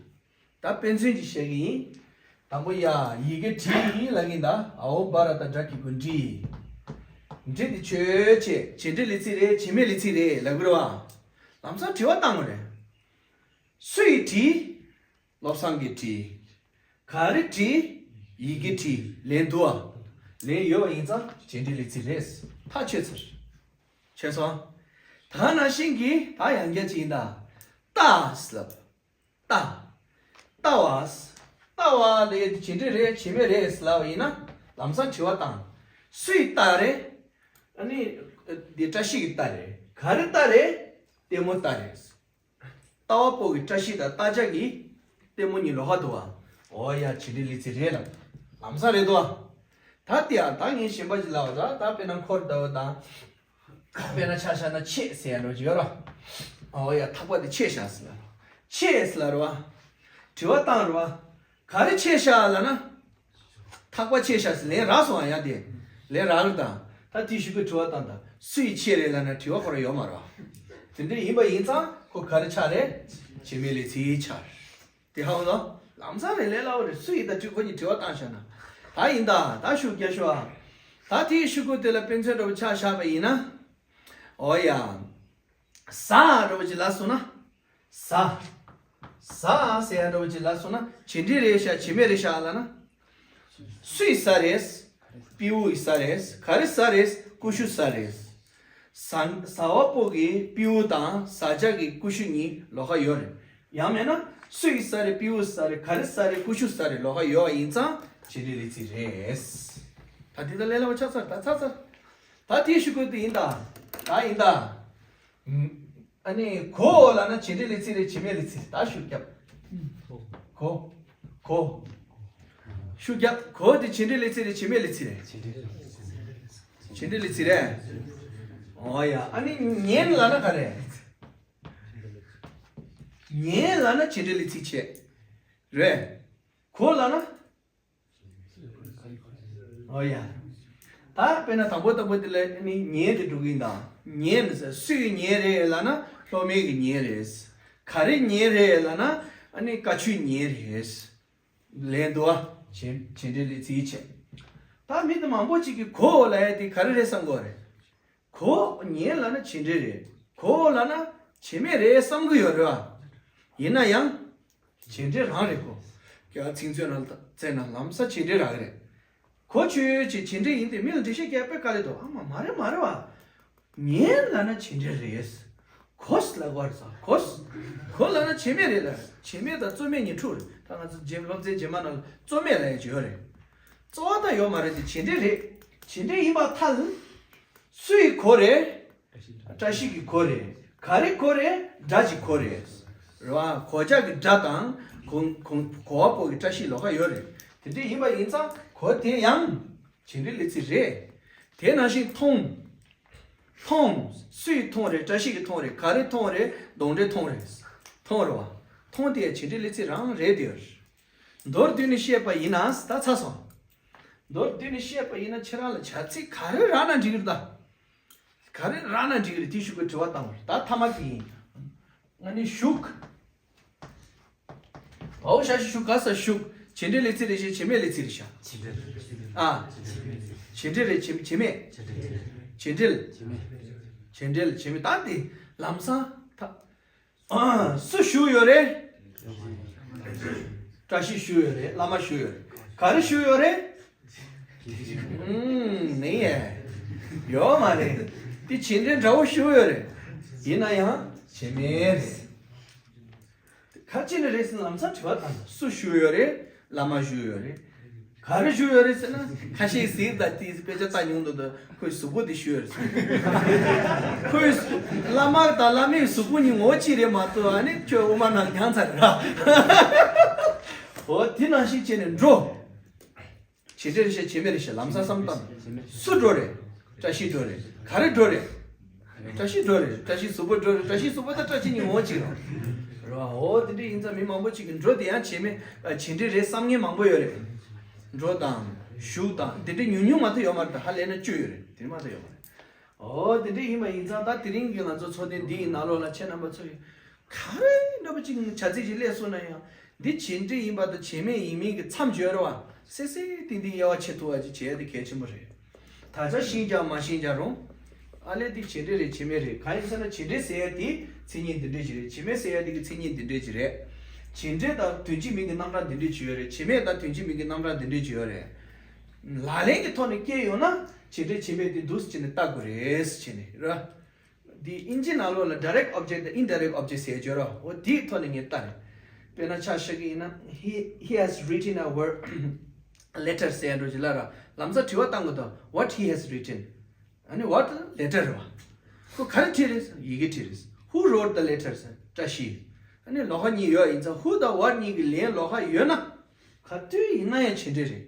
ད་དཔེ་མཚོན་ཅིག་བཤད་ཀྱི་ཡིན། དང་པོ་ཡ་ཡི་གེ་བྲིས་ལབ་ཀྱི་ཡིན་ད། ཨའོ་བ་ར་ད་དྲ་གི་གུ་འབྲི། འབྲི་དེ་ཆོས་བྱེད་བྱེད་འབྲེལ་ལས་ཚིག་རེད་བྱེད་མེད་ལས་ཚིག་རེད་ལབ་དགོས་རེད་བ། ལམ་སང་དྲི་བ་བཏང་དགོས་རེད། སུ་ཡིས་བྲིས། བློ་བཟང་གིས་བྲིས། ག་རེ་བྲིས། ཡི་གེ་བྲིས། ལན་འདུག་ཨ། ལན་ཡོད་པ་ཡིན་ཙང་བྱེད་འབྲེལ་ལས་ཚིག་རེད། ཐག་ཆོད་ཚར། ཆོད་སོང་། ད་ནང་བཞིན་གྱི་ད་ཡང་བསྐྱར་ཅིག་ཡིན་ད། ལྟ་ཟེར་ལབ། ལྟ། ལྟ་བ། ལྟ་བ་ལས་བྱེད་འབྲེལ་རེད་བྱེད་མེད་རེད་ཟེར་ལབ་པ་ཡིན་ན་ལམ་སང་དྲི་བ་བཏང་། སུས་ལྟ་རེད། ཨ་ནི། འདི་བཀྲ་ཤིས་ཀྱིས་ལྟ་རེད། ག་རེ་ལྟ་རེད། ལྟད་མོ་ལྟ་རེད། ལྟ་བ་པོ་གི་བཀྲ་ཤིས་དང་ལྟ་བྱ་གི་ལྟད་མོ་གཉིས་ལོགས་ཀ་འདུག་བ། འོ་ཡ་བྱེད་འབྲེལ་ལས་ཚིག་རེད་ལ། ལམ་སང་རེད་འདུག་བ། ད་དེ་ཡང་ད་ངས་གཞན་པ་ཅིག་ལབ་པ་ད་ད་དཔེར་ན་འཁོར་ལྟ་བུ་དང་། དཔེར་ན་ཆ་བཞག་ན་ཆས་ཟེར་ཡ་འདྲ་ཅིག་ཡོད་ར། འོ་ཡ་ཐག་པ་དེ་ཆས་བཞག་ཟེར་ལ། ཆས་ཟེར་ལ་རེད་བ། དྲི་བ་བཏང་རེད་བ། ག་རེ་ཆས་བཞག་ལབ་ན། ཐག་པ་ཆད་ཤག་ཟེར་ལན་རག་སོང་ཨ་ཡ་དེ། ལན་རག་ལ་དང་། ད་དེའི་གཞུག་གུ་དྲི་བ་བཏང་དང་། སུ་ཡིས་ཆད་རེད་ལབ་ན་དྲི་བ་ཁོ་རང་ཡོད་མ་རེད་བ། དེ་འདྲ་ཡིན་པ་ཡིན་ཙང་ཁོ་ག་རེ་ཆགས་རེད། བྱེད་མེད་ལས་ཚིག་ཆགས་རེད། དེ་ཧ་གོ་སོང་། ལམ་སང་རེད་ལས་སླ་བོ་རེད། སུ་ཡིས་ད་དྲི་ཁོ་གཉིས་དྲི་བ་བཏང་ཤག་ན། ད་ཡིན་ད་ད་ཤུགས་རྒྱག་ཤོག་ཨ། ད་དེའི་གཞུག་གུ་དེ་ལ་དཔེ་མཚོན་འདྲ་བོ་ཆ་བཞག་པ་ཡིན་ན། འོ་ཡ། ཟ་འདྲ་བོ་ཅིག་ལབ་སོང་ན། ཟ། ཟ་ཟེར་ཡ་འདྲ་བོ་ཅིག་ལབ་སོང་ན་བྱེད་འབྲེལ་རེད་ཤག་བྱེད་མེད་རེད་ཤག་ལབ་ན། སུའི་ཟ་རེད། སྤྲེའུའི་ཟ་རེད། ག་རེ་ཟ་རེད། ཀུ་ཤུ་ཟ་རེད། ཟ་ཟ་བ་པོ་གི་སྤྲེའུ་དང་ཟ་བྱ་གི་ཀུ་ཤུ་གཉིས་ལོགས་ཀ་ཡོད་རེད། ཡང་མེད་ན་སུའི་ཟ་རེད། སྤྲེའུ་ཟ་རེད། ག་རེ་ཟ་རེད། ཀུ་ཤུ་ཟ་རེད། ལོགས་ཀ་ཡོད་པ་ཡིན་ཙང་བྱེད་འབྲེལ་ལས་ཚིག་རེད། ད་འདི་ད་ལས་སླ་བོ་ཆགས་ཚར། ད་ཚར་ཚར། ད་དེའི་གཞུག་གུ་དེ་ཡིན་ད། ད་ཡིན་ད། ཨ་ནི་གོ་ལབ་ན་བྱེད་འབྲེལ་ལས་ཚིག་རེད། བྱེད་མེད་ལས་ཚིག་ད་ཤུགས་རྒྱབ། གོ། གོ། ཤུགས་རྒྱབ། གོ་དེ་བྱེད་འབྲེལ་ལས་ཚིག་རེད། བྱེད་མེད་ལས་ཚིག་རེད། བྱེད་འབྲེལ་ལས་ཚིག་རེད། ཨོ་ཡ། ཨ་ནི་ཉན་ལབ་ན་ག་རེ། ཉན་ལབ་ན་བྱེད་འབྲེལ་ལས་ཚིག་བྱེད། རེད། གོ་ལབ་ན། ཨོ་ཡ། ད་དཔེར་ན་དང་པོ་དང་པོ་དེ་ལ་ནི་ཉན་དེ་འགྲོ་གི་ཡིན་ད། ཉན་ཟེར། སུའི་ཉན་རེད་ལབ་ན་སློབ་མའི་གི་ཉན་རེད། ག་རེ་ཉན་རེད་ལབ་ན་ཨ་ནི་ཀ་ཆུའི་ཉན་རེད། ལན་འདུག་ཨ། བྱེད་བྱེད་འབྲེལ་ལས་ཚིག་བྱེད། ད་མི་དེ་མང་པོ་ཅིག་གིས་གོ་ལབ་ཡ་དེ་ག་རེ་རེད་བསམ་གོ་རེད། གོ་ཉན་ལབ་ན་བྱེད་འབྲེལ་རེད། གོ་ལབ་ན་བྱེད་མེད་རེད་བསམ་གི་ཡོད་རེད་བ། ཡིན་ན་ཡང་། བྱེད་འབྲེལ་རང་རེད་གོ། ཀྱ་ཚིག་མཛོད་ནང་བཙལ་ན་ལམ་སང་བྱེད་འབྲེལ་རག་གི་རེད། གོ་ཆོད་ཆོད་བྱེད་འབྲེལ་ཡིན་ཏེ་མི་ལ་འགྲེལ་བཤད་རྒྱག་དཔེ་དཀའ་ལས་འདུག་ཨ་མ་མ་རེད་མ་རེད་བ། ཉན་ལབ་ན་བྱེད་འབྲེལ་རེད། གོ་ལབ་དགོས་རེད་ས་གོ། གོ་ལབ་ན་བྱེད་མེད་རེད་ལ། བྱེད་མེད་དང་རྩོད་མེད་གཉིས་འཁྲུག་རེད། ད་ང་ཚོ་རྗེས་སློབ་ཚན་རྗེས་མ་ནང་ལ་རྩོད་མེད་ལབ་ཡ་ཅིག་ཡོད་རེད། རྩོད་པ་ད་ཡོད་མ་རེད་དེ་བྱེད་འབྲེལ་རེད། བྱེད་འབྲེལ་ཡིན་པར་ཐལ། སུའི་གོ་རེད། བཀྲ་ཤིས་ཀྱི་གོ་རེད། ག་རེ་གོ་རེད། སྒྲ་གཅིག་གོ་རེད། རེད་བ། གོ་ཆ་གི་སྒྲ་དང་གོ་གོ་གོ་བ་པོ་གི་བཀྲ་ཤིས་ལོགས་ཀ་ཡོད་རེད། དེ་འདྲ་ཡིན་པ་ཡིན་ཙང་གོ་དེ་ཡང་བྱེད་འབྲེལ་ལས་ཚིག་རེད། དེ་ནང་བཞིན་མཐོང་། མཐོང་། སུའི་མཐོང་རེད། བཀྲ་ཤིས་ཀྱི་མཐོང་རེད། ག་རེ་མཐོང་རེད། གདོན་འདྲེ་མཐོང་རེད། མཐོང་རེད་བ། མཐོང་དེ་ཡང་བྱེད་འབྲེལ་ལས་ཚིག་རང་རེད་དེ། མདོར་བསྡུས་ནས་བཤད་པ་ཡིན་ན་ད་ཚར་སོང་། མདོར་བསྡུས་ནས་བཤད་པ་ཡིན་ན་ཁྱེད་རང་ལ་བྱ་ཚིག་ག་རེ་རག་ན་འགྲིག་གི་རེད་ད། ག་རེ་རག་ན་འགྲིག་གི་རེད། དེ་ཞུ་གི་དྲི་བ་བཏང་བ་རེད། ད་ཐ་མ་དེ་ཡིན། ང་ནི་བཞུགས། བའོ་ཞ་ཞི་བཞུགས། ག་ས་བཞུགས། བྱེད་འབྲེལ་ལས་ཚིག་རེད་ཤག་བྱེད་མེད་ལས་ཚིག་རེད་ཤག་བྱེད་འབྲེལ་རེད། ཨ། བྱེད་འབྲེལ་རེད། བྱེད་བྱེད་མེད། བྱེད་འབྲེལ། བྱེད་འབྲེལ། བྱེད་མེད། བྱེད་འབྲེལ། བྱེད་མེད། ད་དེ་ལམ་སང་ད། ཨ། སུ་བཞུགས་ཡོད་རེད། བཀྲ་ཤིས་བཞུགས་ཡོད་རེད། བླ་མ་བཞུགས་ཡོད་རེད། ག་རེ་བཞུགས་ཡོད་རེད། ཨུམ། ནི་ཡེ། ཡོད་མ་རེད། དེ་བྱེད་འབྲེལ་འདྲ་བོ་བཞུགས་ཡོད་རེད། ཡིན་ན་ཡང་བྱེད་མེད་རེད། ག་ཅི་ནས་རེད་ཟེར་ན་ལམ་སང་དྲི་བ་བཏང་། སུ་བཞུགས་ཡོད་རེད། བླ་མ་བཞུགས་ཡོད་རེད། ག་རེ་བཞུགས་ཡོད་རེད་ཟེར་ན། ཁ་ཤས་གཟིགས་དང་དེ་དཔེ་ཆ་ལྟ་མྱོང་འདུག་ད་ཁོའི་གཟུགས་པོ་དེ་བཞུགས་ཡོད་རེད་ཟེར། ཁོའི་བླ་མ་དང་བླ་མའི་གཟུགས་པོ་གཉིས་ངོ་གཅིག་རེད་མ་གཏོགས། ཨ་ནི་ཁྱོད་དབུ་མ་ནང་མྱངས་ཚར་རེད་ར། འོ་དེ་ནང་བཞིན་བྱས་ནས་འགྲོ། བྱེད་འབྲེལ་རེད་ཤག་བྱེད་མེད་རེད་ཤག་ལམ་སང་བསམ་བཏང་། སུ་འགྲོ་རེད། བཀྲ་ཤིས་འགྲོ་རེད། ག་རེ་འགྲོ་རེད། བཀྲ་ཤིས་འགྲོ་རེད། བཀྲ་ཤིས་གཟུགས་པོ་འགྲོ་རེད། བཀྲ་ཤིས་གཟུགས་པོ་དང་བཀྲ་ཤིས་གཉིས་ངོ་གཅིག་རེད། རེད་བ། འོ་དེ་འདྲ་ཡིན་ཙང་མི་མང་པོ་ཅིག་གིས་འགྲོ་དེ་ཡང་བྱེད་མེད། བྱེད་འབྲེལ་རེད་བསམ་མཁན་མང་པོ་ཡོད་རེད། འགྲོ་དང་། བཞུགས་དང་དེ་འདྲ་ཉུང་ཉུང་མ་གཏོགས་ཡོད་མ་རེད། ད་ཧ་ལས་ན་བཅུ་ཡོད་རེད། དེ་མ་གཏོགས་ཡོད་མ་རེད། འོ་དེ་འདྲ་ཡིན་པ་ཡིན་ཙང་ད་དེ་རིང་གི་ང་ཚོ་ཚོགས་ཐེངས་འདི་ཡི་ནང་ལོགས་ལ་ཁྱེད་རྣམ་པ་ཚོ་ཡིས་ག་རེ་འདྲ་པོ་ཅིག་བྱ་ཚིག་ཅིག་སླེབས་སོང་ན་ཡང་། འདི་བྱེད་འབྲེལ་ཡིན་པ་དང་བྱེད་མེད་ཡིན་མིན་གྱི་མཚམས་སྦྱོར་བ་སེ་སེ་ཏིང་ཏིང་དབྱེ་བ་ཕྱེ་ཐུབ་པ་ཅིག་བྱེད་ཡ་དེ་གལ་ཆེན་པོ་རེད། ད་ཆ་ཤེས་ཀྱང་མ་ཤེས་ཀྱང་རུང་། ཨ་ལས་འདི་བྱེད་འབྲེལ་རེད་བྱེད་མེད་རེད། གང་ཡིན་ཟེར་ན་བྱེད་འབྲེལ་ཟེར་ཡ་དེ་མཚན་ཉིད་འདི་འདྲས་ཅིག་རེད། བྱེད་མེད་ཟེར་ཡ་དེ་གི་མཚན་ཉིད་འདི་འདྲས་ཅིག་རེད། བྱེད་འབྲེལ་དང་དོན་གཅིག་མིང་གི་རྣམ་གྲངས་འདི་འདྲས་ཅིག་ཡོད་རེད། བྱེད་མེད་དང་དོན་གཅིག་མིང་གི་རྣམ་གྲངས་འདི་འདྲས་ཅིག་ཡོད་རེད། ལག་ལེན་གྱི་ཐོག་ནས་སྐྱེས་ཡོང་ན་བྱེད་འབྲེལ་བྱེད་མེད་དེ་འདུག་སེ་བྱས་ནས་ལྟ་དགོས་རེད་ཟེར་བྱས་ནས་ར། འདི་ཨིན་ཇི་ནང་ལོགས་ལ་direct object དང་indirect object ཟེར་ཡ་ཡོད་ར། འོ་དེའི་ཐོག་ནས་ངས་ལྟ་རེད། དཔེར་ན་ཆ་བཞག་གི་ཡིན་ན། He, he has written a word, letter ཟེར་ཡ་འགྲོ་ཅིག་ལ་ར། ལམ་སང་དྲི་བ་བཏང་དགོས་དོ། What he has written? ཨ་ནི་what letter རེད་བ། ཁོ་ག་རེ་བྲིས་རེད། ཡི་གེ་བྲིས་རེད། Who wrote the letter? བཀྲ་ཤིས། ཨ་ནི་ལོགས་ཀ་གཉིས་ཡོད་ཡིན་ཙང་who དང་what གཉིས་ཀྱི་ལན་ལོགས་ཀ་ཡོད་ན། ག་དུས་ཡིན་ན་ཡང་བྱེད་འབྲེལ་རེད།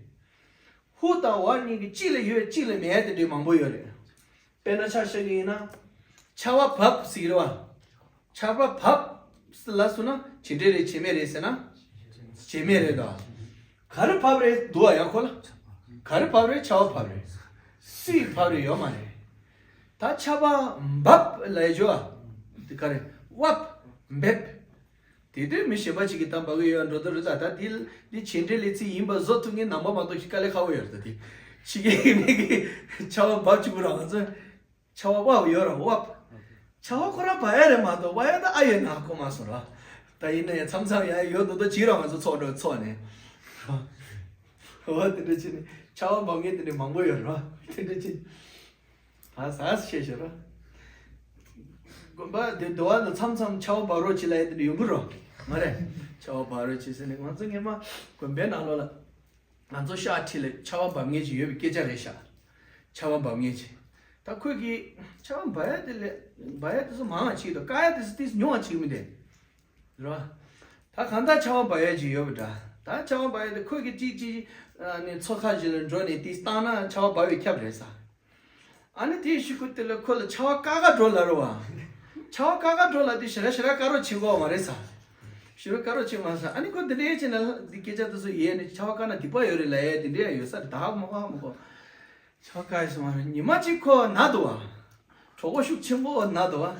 Who དང་what གཉིས་ཀྱི་གཅིག་ལ་ཡོད་གཅིག་ལ་མེད་དེ་འདྲའི་མང་པོ་ཡོད་རེད། དཔེར་ན་ཆ་བཞག་གི་ཡིན་ན། ཆར་པ་བབས་ཟེར་གི་རེད་བ། ཆར་པ་བབས་ལབ་སོང་ན་བྱེད་འབྲེལ་རེད་བྱེད་མེད་རེད་ཟེར་ན། བྱེད་མེད་རེད་དོ། ག་རེ་བབས་རེད་འདུག་བ་ཡ་ཁོ་ལ། ག་རེ་བབས་རེད། ཆར་པ་བབས་རེད། སུས་བབས་རེད་ཡོད་མ་རེད། ད་ཆར་པ་འབབ་ལབ་ཡ་ཅོ་བ། དེ་ག་རེ། བབ། འབེབས། དེ་དུས་མི་གཞན་པ་ཅིག་གིས་ད་འབབ་གི་ཡོད་འགྲོ་དོ་རེད། ད་ད་འདི་འདི་བྱེད་འབྲེལ་ལས་ཚིག་ཡིན་པ་བཟོ་ཐུབ་མཁན་ནང་པ་མ་གཏོགས་ཞིག་དཀའ་ལས་ཁག་པོ་ཡོད་རེད། ད་འདི་ཕྱི་རྒྱལ་མི་གི་ཆར་པ་འབབ་བཅུག་གི་ར། ང་ཚོ་ཆར་པ་བབ་ཡོད་ར་བབ། ཆར་པ་ཁོ་རང་བབ་ཡ་རེད་མ་གཏོགས་བབ་ཡ་ད་ཨ་ཡོད་ན་གོ་མ་སོང་ར། ད་ཡིན་ན་ཡང་མཚམས་མཚམས་ཡང་ཡོད་མདོག་མདོག་བྱེད་ར། ང་ཚོ་ཚོགས་འགྲོ་ཚོགས་ནས། འོ་དེ་འདྲ་བྱས་ནས་ཆར་པ་འབབ་མཁན་དེ་འདྲ་མང་པོ་ཡོད་ར། དེ་འདྲ་བྱས། ད་ཟ་ཟ་བཤད་བཤད་རོ། དགོན་པ་དེ་འདུལ་བ་ལ་མཚམས་མཚམས་ཆར་པ་འབབ་རོགས་བྱེད་ལབ་ཡ་དེ་འདྲ་ཡོང་གི་རོ། མ་རེད། ཆར་པ་འབབ་རོགས་བྱེད་ཟེར་ནས་ང་ཚོ་སྔོན་མ་དགོན་པའི་ནང་ལོགས་ལ་ང་ཚོ་ཤག་ཁྲི་ལ་ཆར་པ་འབབ་མཁན་ཅིག་ཡོད་པའི་སྐད་ཆ་རེད་ཤག་ཆར་པ་འབབ་མཁན་ཅིག་ད་ཁོས་ཀྱིས་ཆར་པ་འབབ་ཡ་དེ་ལས་འབབ་ཡ་དེ་ཚོ་མང་བ་ཅིག་དང་བཀག་ཡ་དེ་ཚོ་ཏིས་ཉུང་བ་ཅིག་མི་འདུག་རེད་བ། ད་གང་ལྟར་ཆར་པ་འབབ་ཡ་ཅིག་ཡོད་པ་འདྲ། ད་ཆར་པ་འབབ་ཡ་དེ་ཁོས་ཀྱིས་ཅིག་ཅིག་ཨ་ནི་མཚོ་ཁ་ཞིག་ལ་འགྲོ་ནས་ཏིས་བཏང་ན་ཆར་པ་འབབ་པའི་ཁྱབ་རེད་ས། ཨ་ནི་དེའི་གཞུག་གུ་དེ་ལ་ཁོ་ལ་ཆར་པ་བཀག་ག་འགྲོ་ལབ་རེད་བ། ཆར་པ་བཀག་ག་འགྲོ་ལབ་དུས་ཞེ་དྲག་ཞེ་དྲག་བཀག་རོགས་བྱེད་དགོས་པ་མ་རེད་ས། ཞེ་དྲག་བཀག་རོགས་བྱེད་མ་ས། ཨ་ནི་ཁོ་འདི་འདྲའི་བྱས་ན་འདི་སྐད་ཆ་དེ་ཚོ་ཡས་ནས་ཆར་པ་བཀག་ན་སྡིག་པ་ཡོད་རེད་ལབ་ཡས་དེ་འདྲའི་ཡང་ཡོད་ས་རེད། ད་ཧ་གོ་མ་གོ་ཧ་མ་གོ་ཆར་པ་བཀག་ཡས་སོང་བ་རེད། ཉི་མ་གཅིག་ཁོ་ན་འདུག་བ། གྲོད་ཁོག་ཤུགས་ཆེན་པོ་ན་འདུག་བ།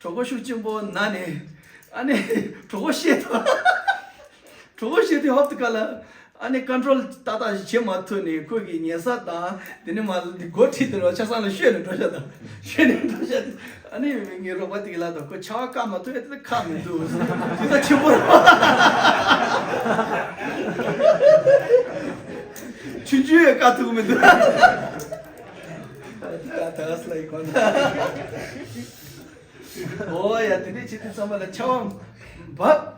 གྲོད་ཁོག་ཤུགས་ཆེན་པོ་ན་ནས། ཨ་ནི་གྲོད་ཁོག་བཤལ་འདུག་གྲོད་ཁོག་བཤལ་དུས་ཧོབ་ཏེ་ཁ་ལ། ཨ་ནི་ཀོན་ཊོལ་ཏག་ཏག་ཞིག་བྱེད་མ་ཐུབ་ནས་ཁོ་གི་ཉལ་ས་དང་དེ་ནས་མར་འདི་སྒོ་ཁྲིད་དེ་ལ་ཆ་ཚང་ལ་བཤོས་ནས་འགྲོ་ཤག་དང་། བཤོས་ནས་འགྲོ་ཤག་དང་། ཨ་ནི་ངའི་རོགས་པ་དེ་ག་ལ་དང་ཁོ་ཆར་པ་བཀག་མ་ཐུབ་ཡ་དེ་ཁག་མི་འདུག་དེ་ད་ཆེན་པོ་རེད། ཆུང་ཆུང་ཡང་བཀག་ཐུབ་ཀྱི་མི་འདུག་ད་ད་སླ་ཡི་གོ་ན། འོ་ཡ། དེ་འདྲའི་བྱེད་དུས་ཚང་མ་ལ་ཆར་པ་འབབ།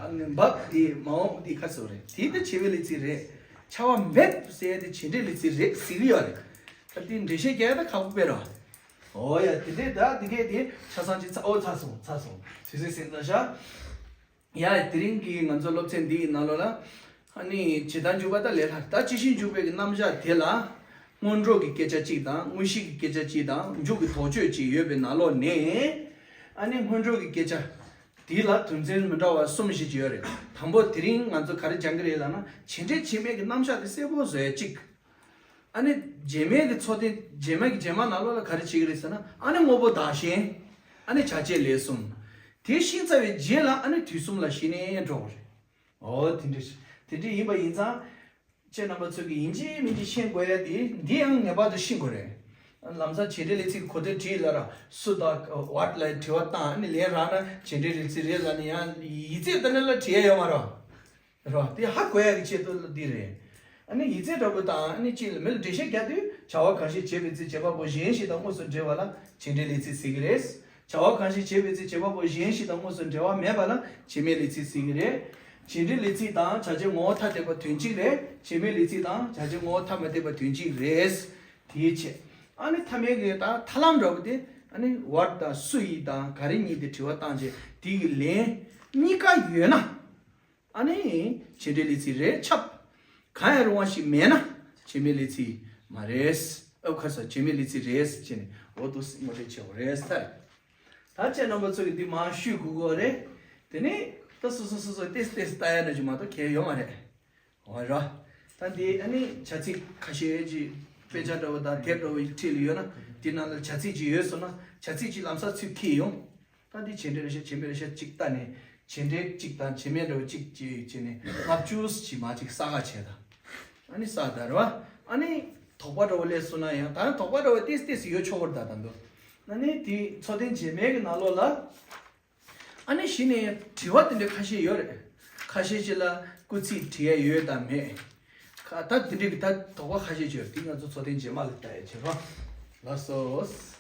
ཨ་ནི་འབབ་དེ་མ་འོངས་དེ་ཁ་སོ་རེད། དེ་ད་བྱེད་པའི་ལས་ཚིག་རེད། ཆར་པ་འབེབས་ཟེར་ཡ་དེ་བྱེད་འབྲེལ་ལས་ཚིག་རེད་ཟེར་གི་ཡོད་རེད། ད་དེ་འགྲེལ་བཤད་རྒྱག་ཡ་ད་ཁག་པོ་དཔེ་རེད། འོ་ཡ། དེ་འདྲའི་ད་དེ་གས་དེ་ཆ་ཚང་ཅིག་ཚ། འོ་ཚར་སོང་ཚར་སོང་། དུས་ཚོད་ཟིན་ཚར་ཤག་ཡ། དེ་རིང་གི་ང་ཚོ་སློབ་ཚན་འདི་ཡི་ནང་ལོགས་ལ། ཨ་ནི་ཇི་ལྟར་འཇུག་པ་ད་ལས་སླ། ད་ཇི་བཞིན་འཇུག་པའི་གི་རྣམ་གཞག་དེ་ལ་སྔོན་འགྲོ་གི་སྐད་ཆ་གཅིག་དང་དངོས་གཞི་གི་སྐད་ཆ་གཅིག་དང་མཇུག་གི་དོགས་གཅོད་གཅིག་ཡོད་པའི་ནང་ལོགས་ནས། ཨ་ནི་སྔོན་འགྲོ་གི་སྐད་ཆ་དེ་ལ་དོན་ཚན་མི་འདྲ་བ་གསུམ་བཞི་ཅིག་ཡོད་རེད། དང་པོ་དེ་རིང་ང་ཚོ་ག་རེ་སྦྱང་གི་རེད་ལབ་ན། བྱེད་འབྲེལ་བྱེད་མེད་ཀྱི་རྣམ་གཞག་དེ་གསལ་པོ་བཟོ་ཡ་གཅིག་ཨ་ནི་བྱེད་མེད་ཀྱི་ཚོགས་ཐེངས་བྱེད་མེད་ཀྱི་རྗེས་མ་ནང་ལོགས་ལ་ག་རེ་བྱེད་ཀྱི་རེད་ཟེར་ན། ཨ་ནི་དངོས་པོ་བདག་གཞན། ཨ་ནི་བྱ་བྱེད་ལས་གསུམ། དེ་ཤེས་ཚར་བའི་རྗེས་ལ་ཨ་ནི་དུས་གསུམ་ལ་གཞི་ནས་འགྲོ་བ་རེད། འོ་དེ་འདྲ་དེ་འདྲ་ཡིན་པ་ཡིན་ཙང་། ཁྱེད་རྣམ་པ་ཚོ་གིས་ཡིན་གཅིག་མིན་གཅིག་ཤེས་དགོས་ཡ་དེ་འདི་ཡང་ངེས་པར་དུ་ཤེས་དགོས་རེད། ལམ་སང་བྱེད་འབྲེལ་ལས་ཚིག་གོ་བདེ་བྲིས་ལ་ར་སུ་དང་what ལ་དྲི་བ་བཏང་། ཨ་ནི་ལན་རག་ན་བྱེད་འབྲེལ་ལས་ཚིག་རེད་ལབ་ནས་ཡང་ཡིག་ཚད་ལྟ་ན་ལ་བྲིས་ཡ་ཡོད་མ་རེད། རེད་བ། དེ་ཧ་གོ་ཡ་གི་ཆེད་དུ་འདི་རེད། ཨ་ནི་ཡིག་ཚད་འདྲ་པོ་དང་ཨ་ནི་གཅིག་ལ་མི་ལ་འགྲེལ་བཤད་རྒྱག་དུས་བྱ་བ་གང་ཞིག་བྱེད་པའི་ཚེ་བྱེད་པ་པོ་གཞན་ཞིག་དང་དངོས་སུ་འབྲེལ་བ་ལ་བྱེད་འབྲེལ་ལས་ཚིག་ཟེར་གི་རེད། བྱ་བ་གང་ཞིག་བྱེད་པའི་ཚེ་བྱེད་པ་པོ་གཞན་ཞིག་དང་དངོས་སུ་འབྲེལ་བ་མེད་པ་ལ་བྱེད་མེད་ལས་ཚིག་ཟེར་གི་རེད། བྱེད་འབྲེལ་ལས་ཚིག་དང་བྱ་བྱེད་ངོ་བོ་ཐ་དད་པ་དོན་གཅིག་རེད། བྱེད་མེད་ལས་ཚིག་དང་བྱ་བྱེད་ངོ་བོ་ཐ་མ་དད་པ་དོན་གཅིག་རེད། དེའི་ཆེད། ཨ་ནི་ཐ་མའི་གི་ད་ཐབས་ལམ་འདྲ་པོ་དེ། ཨ་ནི་what དང་སུ་ཡིས་དང་ག་རེ་གཉིས་དེ་དྲི་བ་བཏང་རྗེས་དེ་གི་ལན་གཉིས་ཀ་ཡོད་ན། ཨ་ནི་བྱེད་འབྲེལ་ལས་ཚིག་རེད་ཁྱབ། གང་ཡང་རུང་བ་ཞིག་མེད་ན་བྱེད་མེད་ལས་ཚིག་མ་རེད། ཨོ་ཁ་ས་བྱེད་མེད་ལས་ཚིག་རེད་ཟེར་ནས་འོ་འདུག་སེ་ངོ་སྤྲོད་བྱེད་དགོས་རེད་ཟེར། ད་ཁྱེད་རྣམ་པ་ཚོ་གིས་འདི་མར་ཞུ་དགོས་ཀྱི་རེད། དེ་ནས་ད་སོ་སོ་སོ་སོ་ཏེས་ཏེས་ལྟ་ཡ་ན་ཅིག་མ་གཏོགས་གལ་ཡོད་མ་རེད། འོ་ར། ད་འདི་ཨ་ནི་བྱ་ཚིག་ཁ་ཤས་ཅིག་དཔེ་ཆ་འདྲ་བོ་དང་དེབ་འདྲ་བོ་ཡིག་ཁྲིད་ལ་ཡོད་ན། དེ་ནང་ལ་བྱ་ཚིག་ཅིག་ཡོད་སོང་ན་བྱ་ཚིག་ཅིག་ལམ་སང་ཚུར་འཁྱེར་ཡོང་། ད་འདི་བྱེད་འབྲེལ་རེ་ཤ་བྱེད་མེད་རེ་ཤ་གཅིག་ལྟ་ནས། བྱེད་འབྲེལ་གཅིག་དང་བྱེད་མེད་འདྲ་བོ་གཅིག་ཅིག་བྱས་ནས་ལྔ་བཅུ་ཞིག་མ་གཅིག་ས་ག་བྱས་ད། ཨ་ནི་ས་ད་རེད་བ། ཨ་ནི་དོགས་པ་འདྲ་བོ་སླེབས་སོང་ན་ཡང་ད་དོགས་པ་འདྲ་བོ་ཏེས་ཏེས་ཡོད་ཆོག་པར་ད་ད་འདུག་ཨ་ནི་དེ་ཚོགས་ཐེངས་རྗེས་མའི་གི་ནང་ལོགས་ལ། ཨ་ནི་གཞི་ནས་དྲི་བ་དེ་འདྲ་ཁ་ཤས་ཡོད་རེད། ཁ་ཤས་ཅིག་ལ་སྐུལ་ཚིག་བྲིས་ཡ་ཡོད་དང་མེད། ཁ་ད་དེ་འདྲའི་གི་ད་དོགས་པ་ཁ་ཤས་ཅིག་ཡོད་རེད། དེ་ང་ཚོ་ཚོགས་ཐེངས་རྗེས་མ་ལ་ལྟ་ཡ་བྱེད་རོགས། ལགས་སོ།